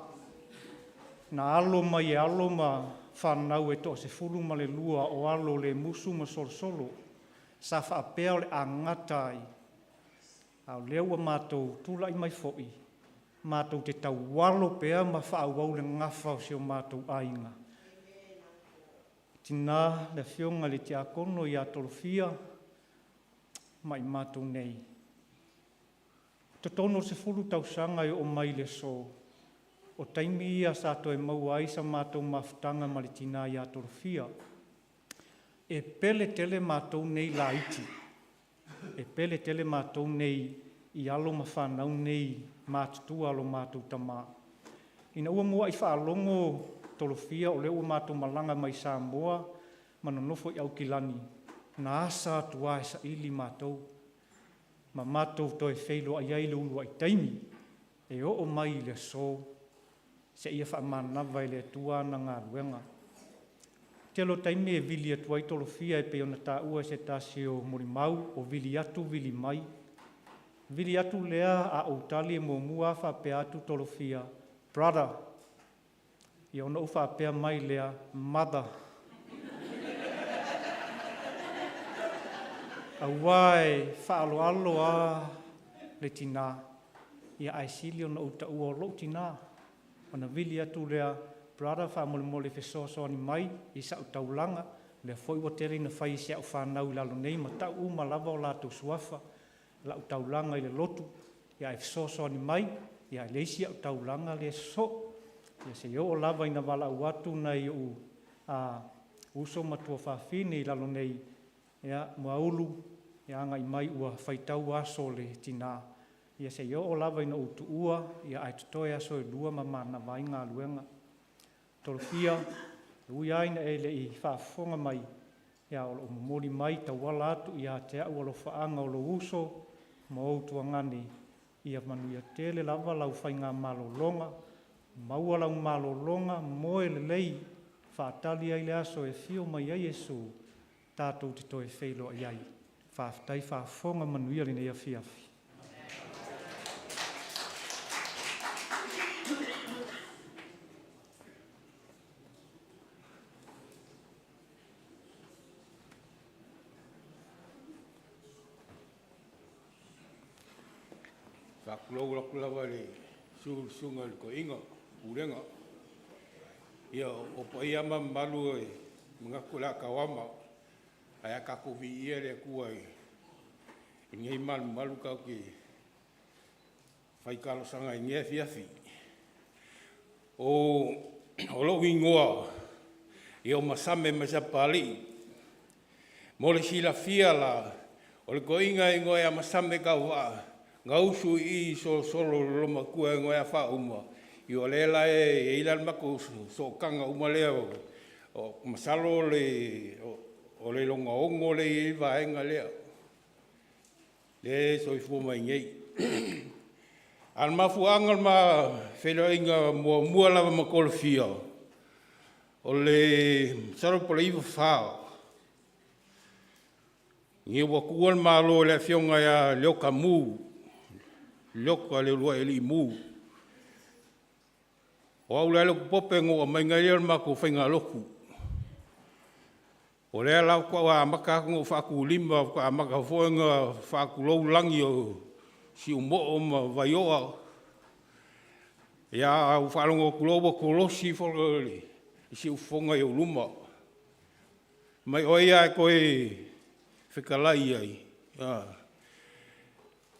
na alo mai e alo ma fanau e toa-12 o alo o Lemusu ma Solosolo, sa faapea o le a gata ai, a o lea ua matou tula'i mai fo'i, matou te taualo pea ma faaauau le gafa o si o matou aiga. Tinā, le afioga i le Tiakono ia Tolofia ma i matou nei, totonu o le 10 tausaga e oo mai i le aso, o taimi ia sa toe maua ai sa matou mafutaga ma le tinā ia Tolofia. E pele tele matou nei laiti, e pele tele matou nei i alo ma fanau nei matutua a lo matou tamā. Ina ua mua'i faalogo Tolofia o lea ua matou malaga mai Samoa ma nonofo i Aukilani, na asa atu lava e saili matou, ma matou toe feiloai ai i le uluai taimi e oo mai i le aso, seia faamanava e le Atua ana galuega. Tele o taimi e vili atu ai Tolofia e pei ona taua e se tasi o molimau, o vili atu vili mai. Vili atu lea a ou tali e muamua lava faapea atu Tolofia, "Brother." Ia ona ou faapea mai lea, "Mother." Auā e faaaloalo lava le tinā, ia ae sili ona ou taua o lou tinā. Ona vili atu lea, "Brother, faamolemole fesoasoani mai i sau taulaga, lea foi ua tele ina fai e si au fanau i lalo nei ma tau uma lava o latou suafa lau taulaga i le lotu, ae fesoasoani mai, e leai si au taulaga lea e sosoo." Ia seia oo lava ina valaau atu nai ou uso ma tuafafine i lalo nei, ia, Muaulu, ia agai mai ua faitau aso o le tinā, ia seia oo lava ina ou tuua, ae totoe aso e 2 ma manava ai galuega. Tolofia, e ui lava ina e le i faafofoga mai, ae o lo o momoli mai tauala atu ia te au alofaaga o lou uso ma ou tuagane, ia manuia tele lava lau faigamalologa, maua lau malologa, moe lelei, faatali ai le aso e afio mai ai Iesu tatou te toe feiloai ai. Faafetai faafofoga, manuia lenei afiafi. Faatulou atu lava i le susu o le Susuga i le Toeaina Pulega. Ia, o paia lava ma mamalu e manatu o le a tauama, ae a tatou viia le Atua i lenei malumalu tatou te fai talosaga ai i lenei afiafi. O lou igoa, ia o Masame mai Sapapalii. Mo le silafia la, o le toeaina e igoa ia Masame Tauvaa na usu i i Solosolo i le loomatua e igoa ia Faauma, ia o lea la e i ai la le matou sootaga uma lea. Masalo o le lona 6 lea e i ai le vaega lea, lea e soifua mai nei. A o le mafuaaga o le ma feiloaiga muamua lava ma Tolofia, o le masalo po o le 94. Ia ua tuua le Malo i le afioga ia Leota Mu, Leota Leuluaialii Mu. O au la le tupope na ou aumaiga ai lea o le matou faigalotu. O lea la faatoa amata atu ona ou faatulima, faatoa amata foi ona faatulou lagi o Siumoo ma Vaioa. Ia ae ou faalogo atu loa ua kolosi le siufofoga i ou luma. Fai mai o ai a e toe fetalai i ai? A,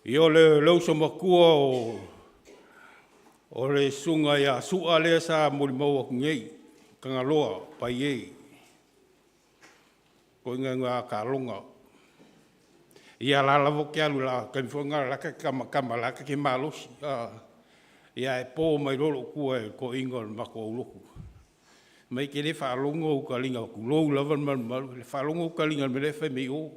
ia o le uso matua o le susuga ia Su'a lea sa molimau atu nei, Tagaloa Paie, toeaina na Taloga. Ia o la e lava ou te alu o le taimi foi lena o la e ta te tamatama o la e ta te malosi a, ae po mai loa lou tua e toeaiina o le matou aulotu. Fai mai e te le faalogo ou taliga tulou lava le malumalu, faalogo ou taliga i le mea la e fai mai o.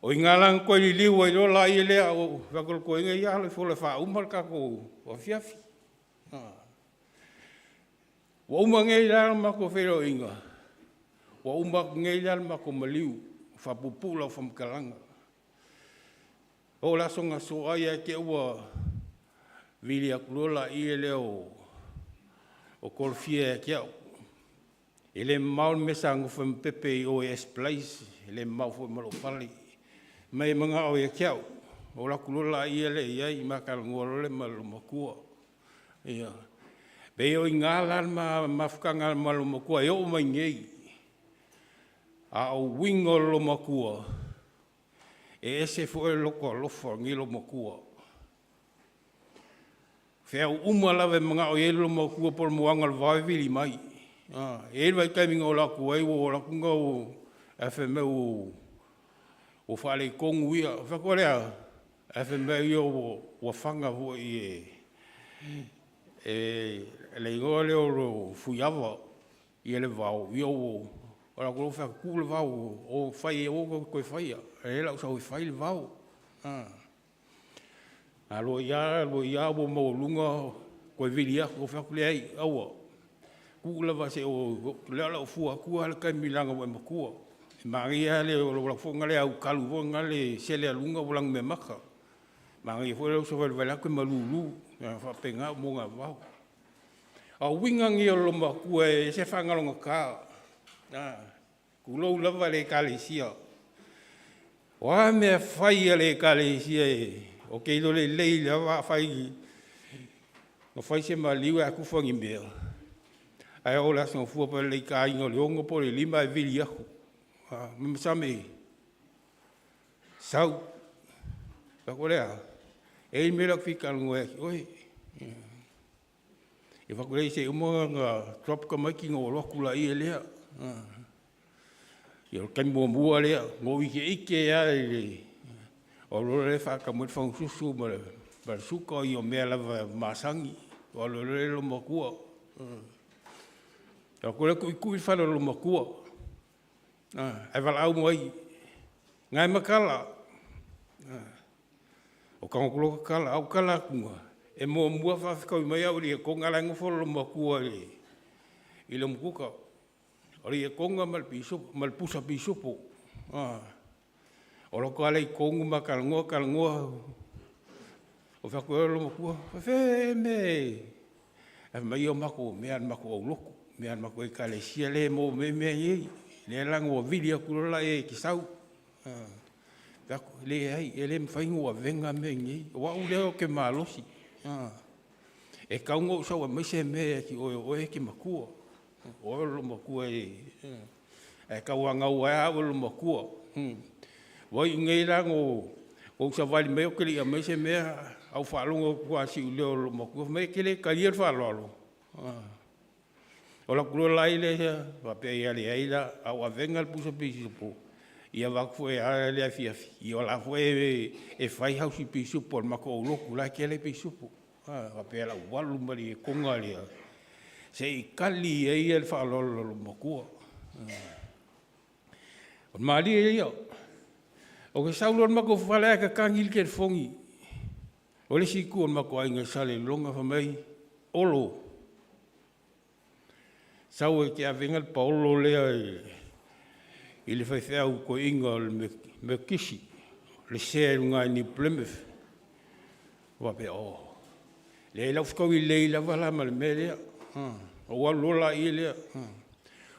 O i ina la na toe liliu ai loa lea, ou fai atu i le toeaina ia, alo ifo loa e faauma le tatou afiafi. Ua uma nei la le matou feiloaiga, ua uma atu nei la le matou maliu, e faapuupuu lau faamatalaga. Oo i le Aso Gafua ai lava te i ua vili atu loa lea o Tolofia ia te au. E le mamao le mea sa nofo ai ma Pepe i o i S Place, e le mamao foi ma lou fale. Fai mai e manao ia te au, ona ou alu atu loa lea i ai ma talanoa loa lea ma le loomatua. Ia, pei o i ina la le mafutaga ma le loomatua e oo mai nei. A o uiga o le loomatua, e ese foi le loto alofa o lenei loomatua. O feau uma lava e manao i ai le loomatua po o le moana o le vao e vili mai. E i ai le vaitaimi na ou alu atu ai ua ou alu atu ae fai mai ua faaletonu ia. Ou fai atu, o le a? Ae fai mai ia ua fana foi e le igoa lea o Fuaava le vao, ia ua ou alu atu loa ou fai atu, tuu le vao, o fai aua tou te toe faia, o lea o le a ou sau e fai le vao. A lua lava ua maualuga toe vili atu. Ou fai atu, leai, aua, tuu lava se i ou… o lea o le a ou fua atu lava le taimi leaga ua e matua. E manaia lava le alu atu foi lea autalu foi lea sele atu i luga ua lanumeamata. Manaia foi le uso mai vaai atu e malulu, e faapena ou moagavao. A o uiga nei o le loomatua e ese le faagalogata, tulou lava le Ekalesia. O a mea e fai a le Ekalesia, ou te iloa lelei lava afai na fai se maliu ae tufa ni mea, ae oo i le Aso Gafua pe lelei i le taina o le 6 po o le 5 ae vili atu, Masame, sau. Ou fai atu, o le a? E i ai le mea lea ou te fia talanoa ai ia te oe. Ou fai atu, leai se i uma ona drop tamaiti ona ou alu atu lea. Ia o le taimi muamua lea na ou ikeike lava i le… ou alu loa faatau mai le fagasusu ma le suka, o mea lava masani, ou alu ai loa lea i le loomatua. Ou alu atu lea tuitui le fale o le loomatua, ae valaau mai, Gaematala. Ou tago atu loa tatala, ae ou tatala atu, e muamua faafetaui mai au e le ietoga la e nofo le loomatua i le umukuka. O le ietoga ma le pusa pisupo. Ou alu atu lava lea i totonu ma talanoa, talanoa, ou fai atu, loomatua, o fea ea le mea e… Ae fai mai, ia o mea lava a le matou aulotu, mea lava a le matou Ekalesia lea e maua mai ai mea nei. Lea la na ou vili atu loa e te sau. Ou fai atu, leai, e le mafai ona ou avega mea iinei, o au lea ou te malosi, e tatau ona ou sau e aumai se mea ia te oe o oe e te matua, o oe o le loomatua e… Ae tauanau ai lava au e le loomatua. Ua iu nei la ina ou savali mai ou te le i aumaia se mea, ae ou faalogo atu lava i le siuleo o le loomatua, fai mai e te le talia le faaaloalo. Ou alu atu loa la lea faapea, ia leai la, a ou avega le pusa pisupo, ia avatu foi lava lea afiafi, ia o la foi e fai hausi pisupo a le matou aulotu o la e tele pisupo. Faapea o le a ou alu ma le ietoga lea se i tali ai le faaaloalo a le loomatua. O le malie ia. Ou te sau loa i le matou fale ae tatagi le telefoni. O le isi itu o le matou aiga i Salelologa, fai mai, Olo, sau e te avega le paolo lea. i le faifeau toeaina o le Metotisi, le sea i luga i New Plymouth. Ou faapea, oh, leai la ua fetaui lelei lava la ma le mea lea. Ou alu loa laia lea,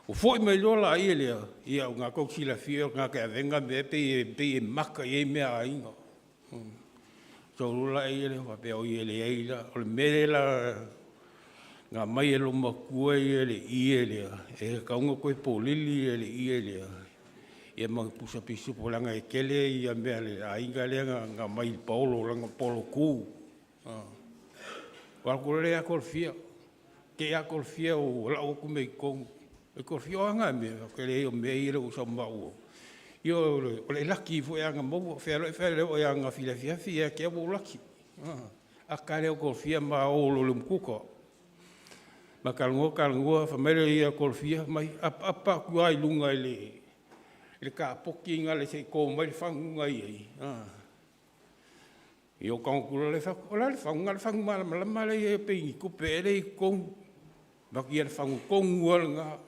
ou foi mai loa lea, ia o lena tou te silafia o le tagata e avega mea e pei e maka i ai mea a aiga. Sau loa lea faapea, oi e leai la, o le mea lea la na aumai e loomatua le ie lea, e tatau ona toe polili le ie lea, ia ma pusa pisupo leaga e tele mea a le aiga lea na aumai i le paolo leaga o le paolo tu. Ou alu atu loa lea ia Tolofia, te i lava Tolofia ua lau atu mea i totonu. Oi Tolofia o a na mea? Ou fai atu, e leai o mea ia ua sau ma au. Ia o le laki foi lava na maua. Fea loa e feiloai ananafi i le afiafi ia te au ua ou laki. Ata lea o Tolofia ma o loa i le umukuka. Ma talanoa talanoa fai mai lea ia Tolofia, aumai, apaapa atu lava i luga i le kapoti lena se i to mai le fagu lena e i ai. Ia ou tago atu loa lea fai atu, o le a le fagu? Na o le fagu malamalama lea e i ai pei ni tupe ea lea e i totonu. Ou fai atu, ia o le fagu tonu lava lena.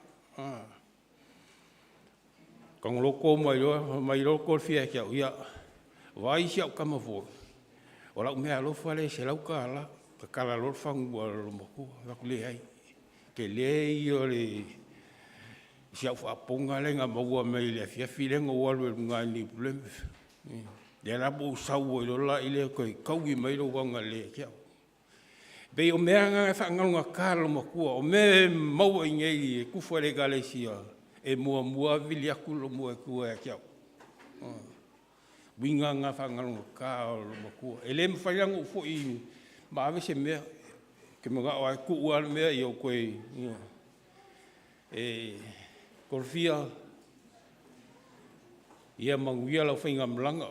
Tago loa to mai loa fai mai loa Tolofia ia te au, ia, vaai si au tama foi, o lau meaalofa lea e $100, tatala loa le fagu a le loomatua. Ou fai atu, leai, o le tele ia o si au faapuna lea na maua mai le afiafi lea na ou alu ai i luga i New Plymouth. Lea la ua ou sau ai loa lea toe taui mai lou agalelei ia te au. E pei o mea na e faagalugata loomatua, o mea e maua i inei e tufa i le Ekalesia, e muamua lava vili atu lou matua ia te au. O uiga na faagalugata o loomatua. E le mafai la ona ou foi ma ave se mea, ou te manao lava e tuu lava le mea ou toe… ioe. Tolofia, ia manuia lau faigamalaga.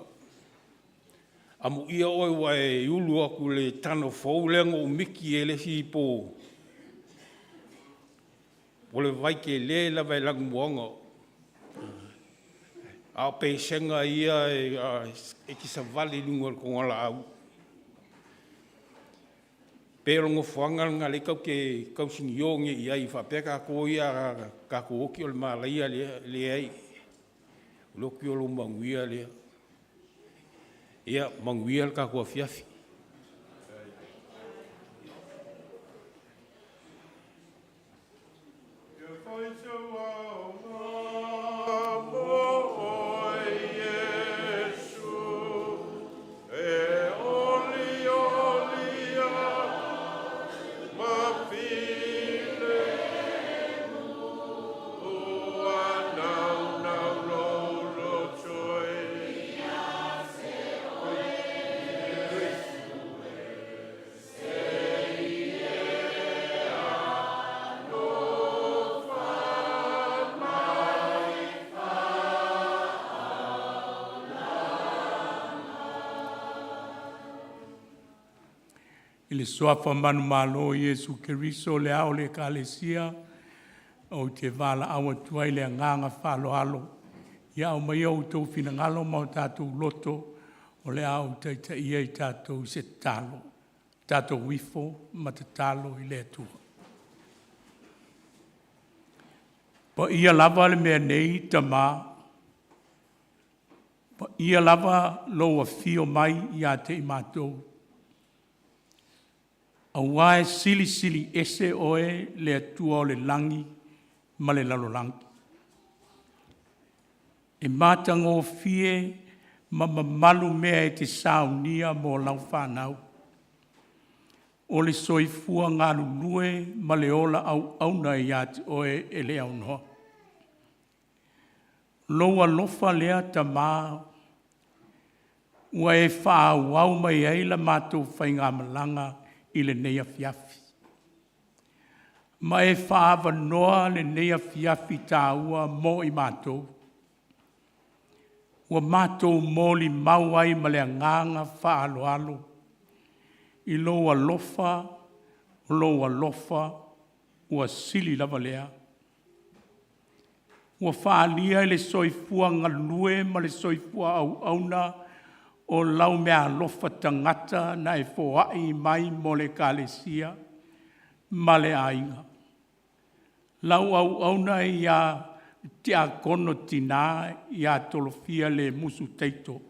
Amuia oe ua e ulu atu i le tano fou lea na ou miti ai le isi po, o le vai tele lava e lanumoana, a o pesega ia e te savali i luga o le togalaau. Pei o le nofoaga lena o lea tatou te tausinio nei i ai faapea tatou ia a tatou oti o le malaia lea. E leai, o le oti o lou manuia lea. Ia manuia le tatou afiafi. Mo oe Iesu e olioli au ma filemu, Ua naunau lou loto e Seia alofa mai. I le suafa manumalo o Iesu Keriso o le Ao o le Ekalesia, ou te valaau atu ai i le agaga faaaloalo, ia aumaia outou finagalo ma o tatou loto o le a ou taitaia i tatou i se tatalo. Tatou ifo ma tatalo i le Atua. O Paia lava le mea nei Tama, paia lava lou afio mai ia te i matou, aua e silisili ese Oe le Atua o le lagi ma le lalolagi. E matagofie ma mamalu mea e te saunia mo lau fanau. O le soifua galulue ma le ola auauna ia te Oe e le aunoa. Lou alofa lea Tama ua e faaauau mai ai la matou faigamalaga i lenei afiafi, ma e faaavanoa lenei afiafi taua mo i matou, ua matou molimau ai ma le agaga faaaloalo i lou alofa, lou alofa ua sili lava lea. Ua faaalia i le soifua galue ma le soifua auauna o lau meaalofa tagata na e foai mai mo le Ekalesia ma le aiga. Lau auauna ia Tiakono Tina ia Tolofia Lemusu Taito.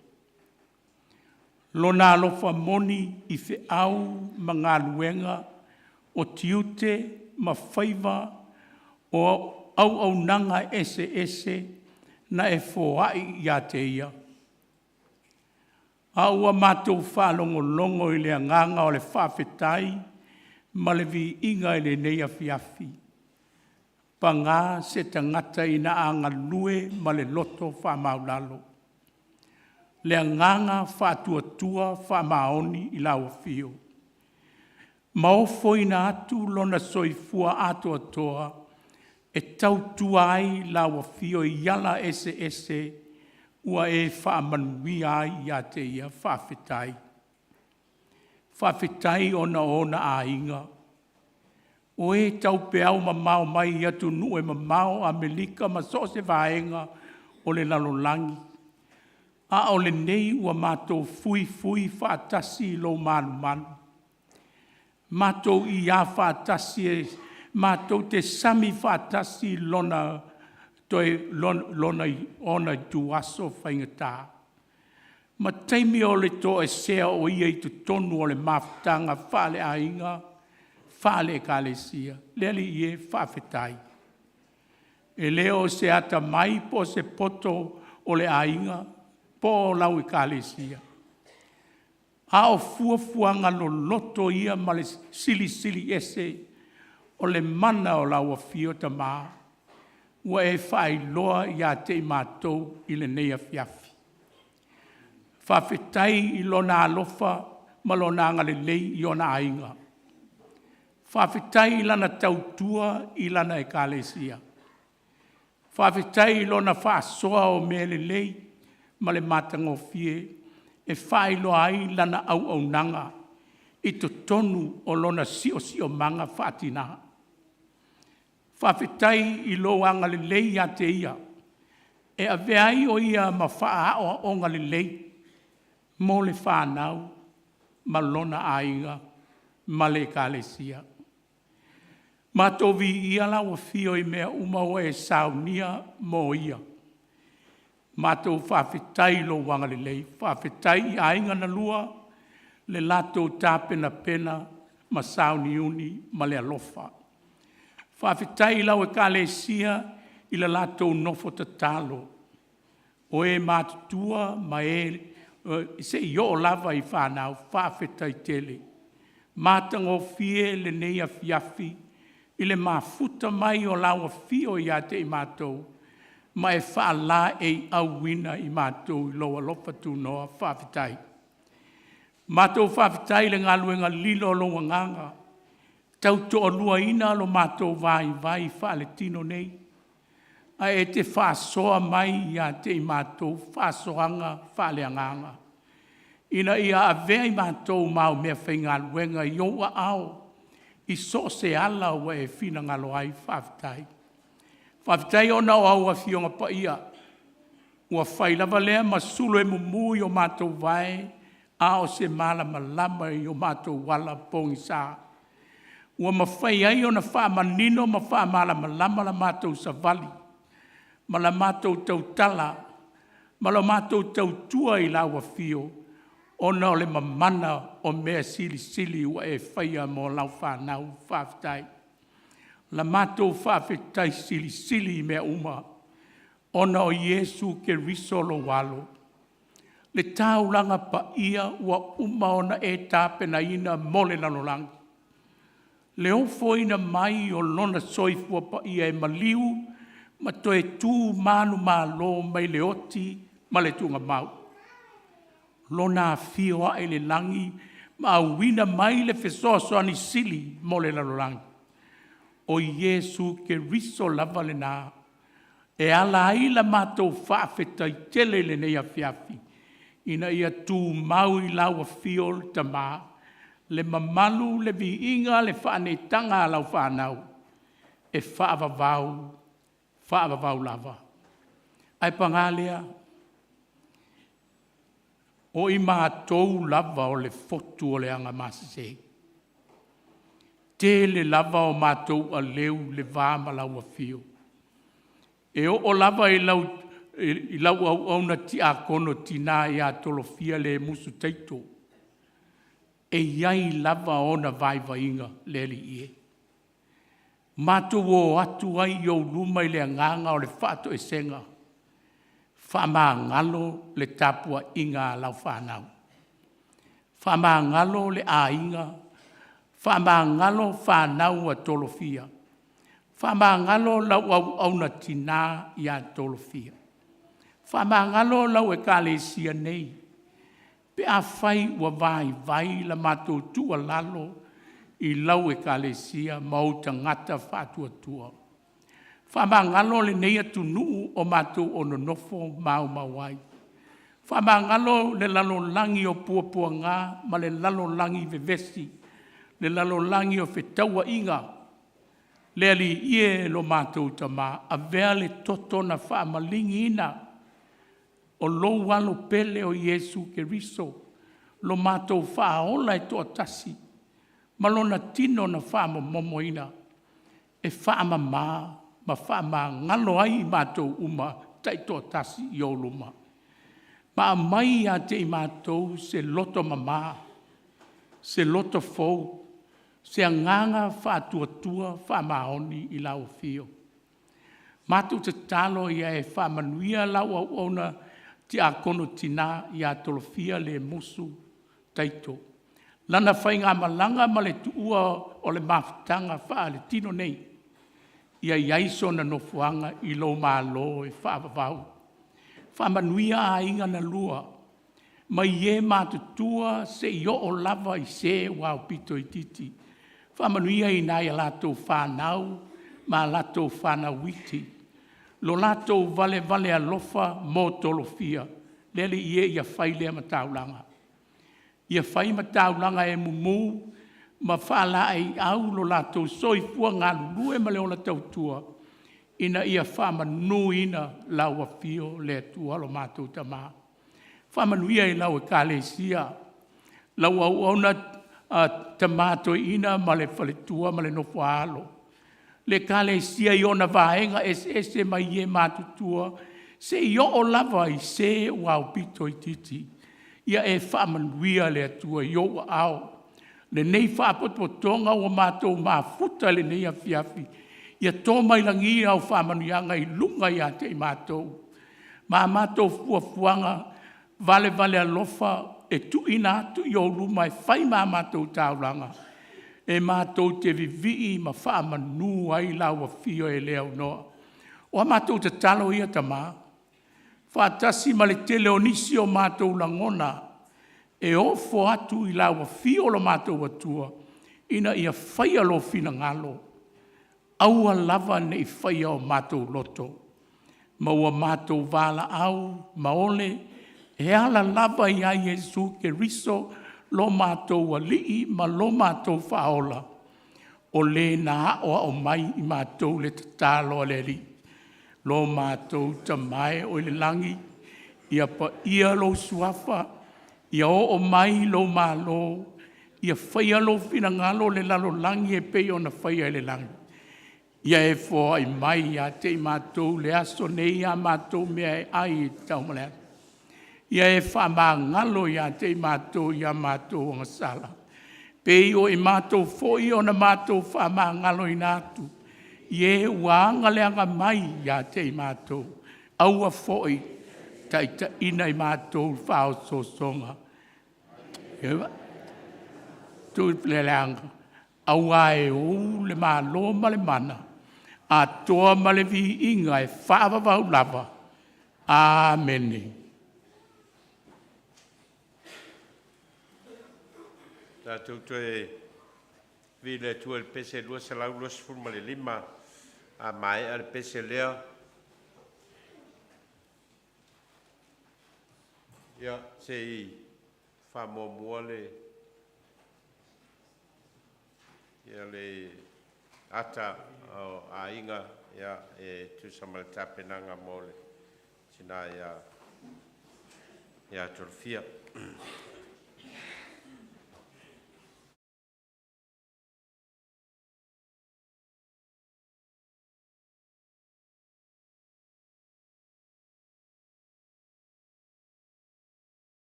Lona alofa moni i feau ma galuega o tiute ma faiva o auaunaga eseese na e foai ia te ia. A ua matou faalogologo i le agaga o le faafetai ma le viiga i lenei afiafi, paga se tagata ina a galue ma le loto faamaualalo, le agaga faatuatua faamaoni i lau afio, ma ofoina atu lona soifua atoatoa e tautua ai lau afio i ala eseese ua e faamanuia ai ia te ia. Faafetai. Faafetai ona o ona aiga, o e taupeau mamao mai i atunuu e mamao, Amerika ma so o se vaega o le lalolagi, a o lenei ua matou fuifui faatasi i lou malumalu, matou iā faatasi e matou te sami faatasi lona toe lona ona ituaso faigata, ma taimi o le toesea o ia i totonu o le mafutaga faaleaiga, faale-Ekalesia. Le Alii e, faafetai. E le o se atamai po o se poto o le aiga po o lau Ekalesia, a o fuafuaga loloto ia ma le silisili ese o le mana o lau afio Tama ua e faailoa ia te i matou i lenei afiafi. Faafetai i Lona alofa ma Lona agalelei i ona aiga. Faafetai i lana tautua i lana Ekalesia. Faafetai i lona faasoa o mea lelei ma le matagofie e faailoa ai lana auaunaga i totonu o lona siosiomaga faatina. Faafetai i lou agalelei ia te ia e avea ai o ia ma faaaoaoga lelei mo le fanau ma lona aiga ma le Ekalesia. Matou viia lau afio i mea uma ua e saunia mo ia. Matou faafetai i lou agalelei, faafetai i aiga na lua le latou tapenapena ma sauniuni ma le alofa. Faafetai i lau Ekalesia i le latou nofo tatalo, o e matutua ma e seia oo lava i fanau, faafetai tele. Matagofie lenei afiafi i le mafuta mai o lau afio ia te i matou ma e faalaeiauina i matou i lou alofa tunoa. Faafetai. Matou faafetai i le galuega lilo a lou Agaga tau toaluaina lo matou vaivai faaletino nei, ae e te faasoa mai ia te i matou faasoaga faaleagaga, ina ia avea i matou ma au meafaigaluega i ou aao i so o se ala ua e finagalo ai. Faafetai. Faafetai ona o au Afioga Paia ua fai lava lea ma sulu e mumu i o matou vae, a o se malamalama i o matou ala pogisa, ua mafai ai ona faamanino ma faamalamalama la matou savali ma la matou tautala ma la matou tautua i lau afio, ona o le mamana o mea silisili ua e faia mo lau fanau. Faafetai. La matou faafetai silisili i mea uma ona o Iesu Keriso lou Alo, le taulaga paia ua uma ona e tapenaina mo le lalolagi, le ofoina mai o lona soifua paia e maliu ma toe tu manumalo mai le oti ma le tuugamau, Lona afio ae i le lagi ma auina mai le fesoasoani sili mo le lalolagi, o Iesu Keriso lava lena e ala ai la matou faafetai tele i lenei afiafi, ina ia tumau i lau afio le Tama le mamalu, le viiga, le faaneetaga a lau fanau e faavavau, faavavau lava. Ae paga lea, o i matou lava o le fotu o le agamasese, tele lava o matou aleu i le va ma lau afio. E oo lava i lau, i lau auauna tiakono tinā ia Tolofia Lemusu Taito, e i ai lava ona vaivaiga le Alii e. Matou o atu ai i ou luma i le agaga o le faatoesega, faamagalo le tapuaiga a lau fanau, faamagalo le aiga, faamagalo fanau a Tolofia, faamagalo lau auauna tinā ia Tolofia, faamagalo lau Ekalesia nei pe afai ua vaivai la matou tuualalo i lau Ekalesia ma ou tagata faatuatua. Faamagalo lenei atunuu o matou o nonofo ma maumau ai. Faamagalo le lalolagi o puapuaga ma le lalolagi vevesi, le lalolagi o fetauaiga. Le Alii e lo matou Tama, avea le toto na faamaligiina o lou Alo pele o Iesu Keriso lo matou Faaola e toatasi ma Lona tino na faamomomoina e faamama ma faamagalo ai i matou uma taitoatasi i ou luma, ma aumai ia te i matou se loto mama, se loto fou, se agaga faatuatua faamaoni i lau afio. Matou tatalo ia e faamanuia lau auauna tiakono tina ia Tolofia Lemusu Taito, lana faigamalaga ma le tuua o le mafutaga faaletino nei, ia i ai sona nofoaga i lou Malo e faavavau. Faamanuia aiga na lua, mai e matutua seia oo lava i se ua aupito itiiti. Faamanuia i nai a latou fanau ma a latou fanau iti, lo latou valevale alofa mo Tolofia. Le Alii e, ia fai lea ma taulaga, ia fai ma taulaga e mumu ma faalaeiau lo latou soifua galulue ma le ola tautua ina ia faamanuina lau afio le Atua lo matou Tama. Faamanuia i lau Ekalesia, lau auauna tama toeaina ma le faletua ma le nofo a alo, le Ekalesia i ona vaega eseese mai e matutua seia oo lava i se ua aupito itiiti. Ia e faamanuia le Atua i ou aao lenei faapotopotoga ua matou mafuta i lenei afiafi, ia to mai lagi au faamanuiaga i luga ia te i matou ma a matou fuafuaga valevale alofa e tuuina atu i ou luma e fai ma a matou taulaga, e matou te vivii ma faamanu ai lau afio e le aunoa. O a matou tatalo ia Tama, faatasi ma le tele o nisi o matou lagona e ofo atu i lau afio lo matou Atua ina ia faia Lou finagalo, aua lava ne i faia o matou loto, ma ua matou valaau ma ole e ala lava ia Iesu Keriso lo matou Alii ma lo matou Faaola, o Le na aoao mai i matou le tatalo a le Alii. Lo matou Tama e oi le lagi, ia paia lou Suafa, ia oo mai lou Malo, ia faia lou finagalo i le lalolagi e pei ona faia i le lagi. Ia e foai mai ia te i matou i le aso nei a matou mea e ai e tatau ma le aso. Ia e faamagalo ia te i matou i a matou agasala, pei ua i matou foi ona matou faamagaloina atu i e ua aga le aga mai ia te i matou. Aua foi ne i taitaiina i matou i le faaosoosoga, aua e ou le Malo ma le mana, atoa ma le viiga e faavavau lava. Amene. Tatou toe vivii i le Atua i le pese 225. A maea le pese lea, ia se i faamuamua le ata o aiga e tusa ma le tapenaga mo le tina ia Tolofia.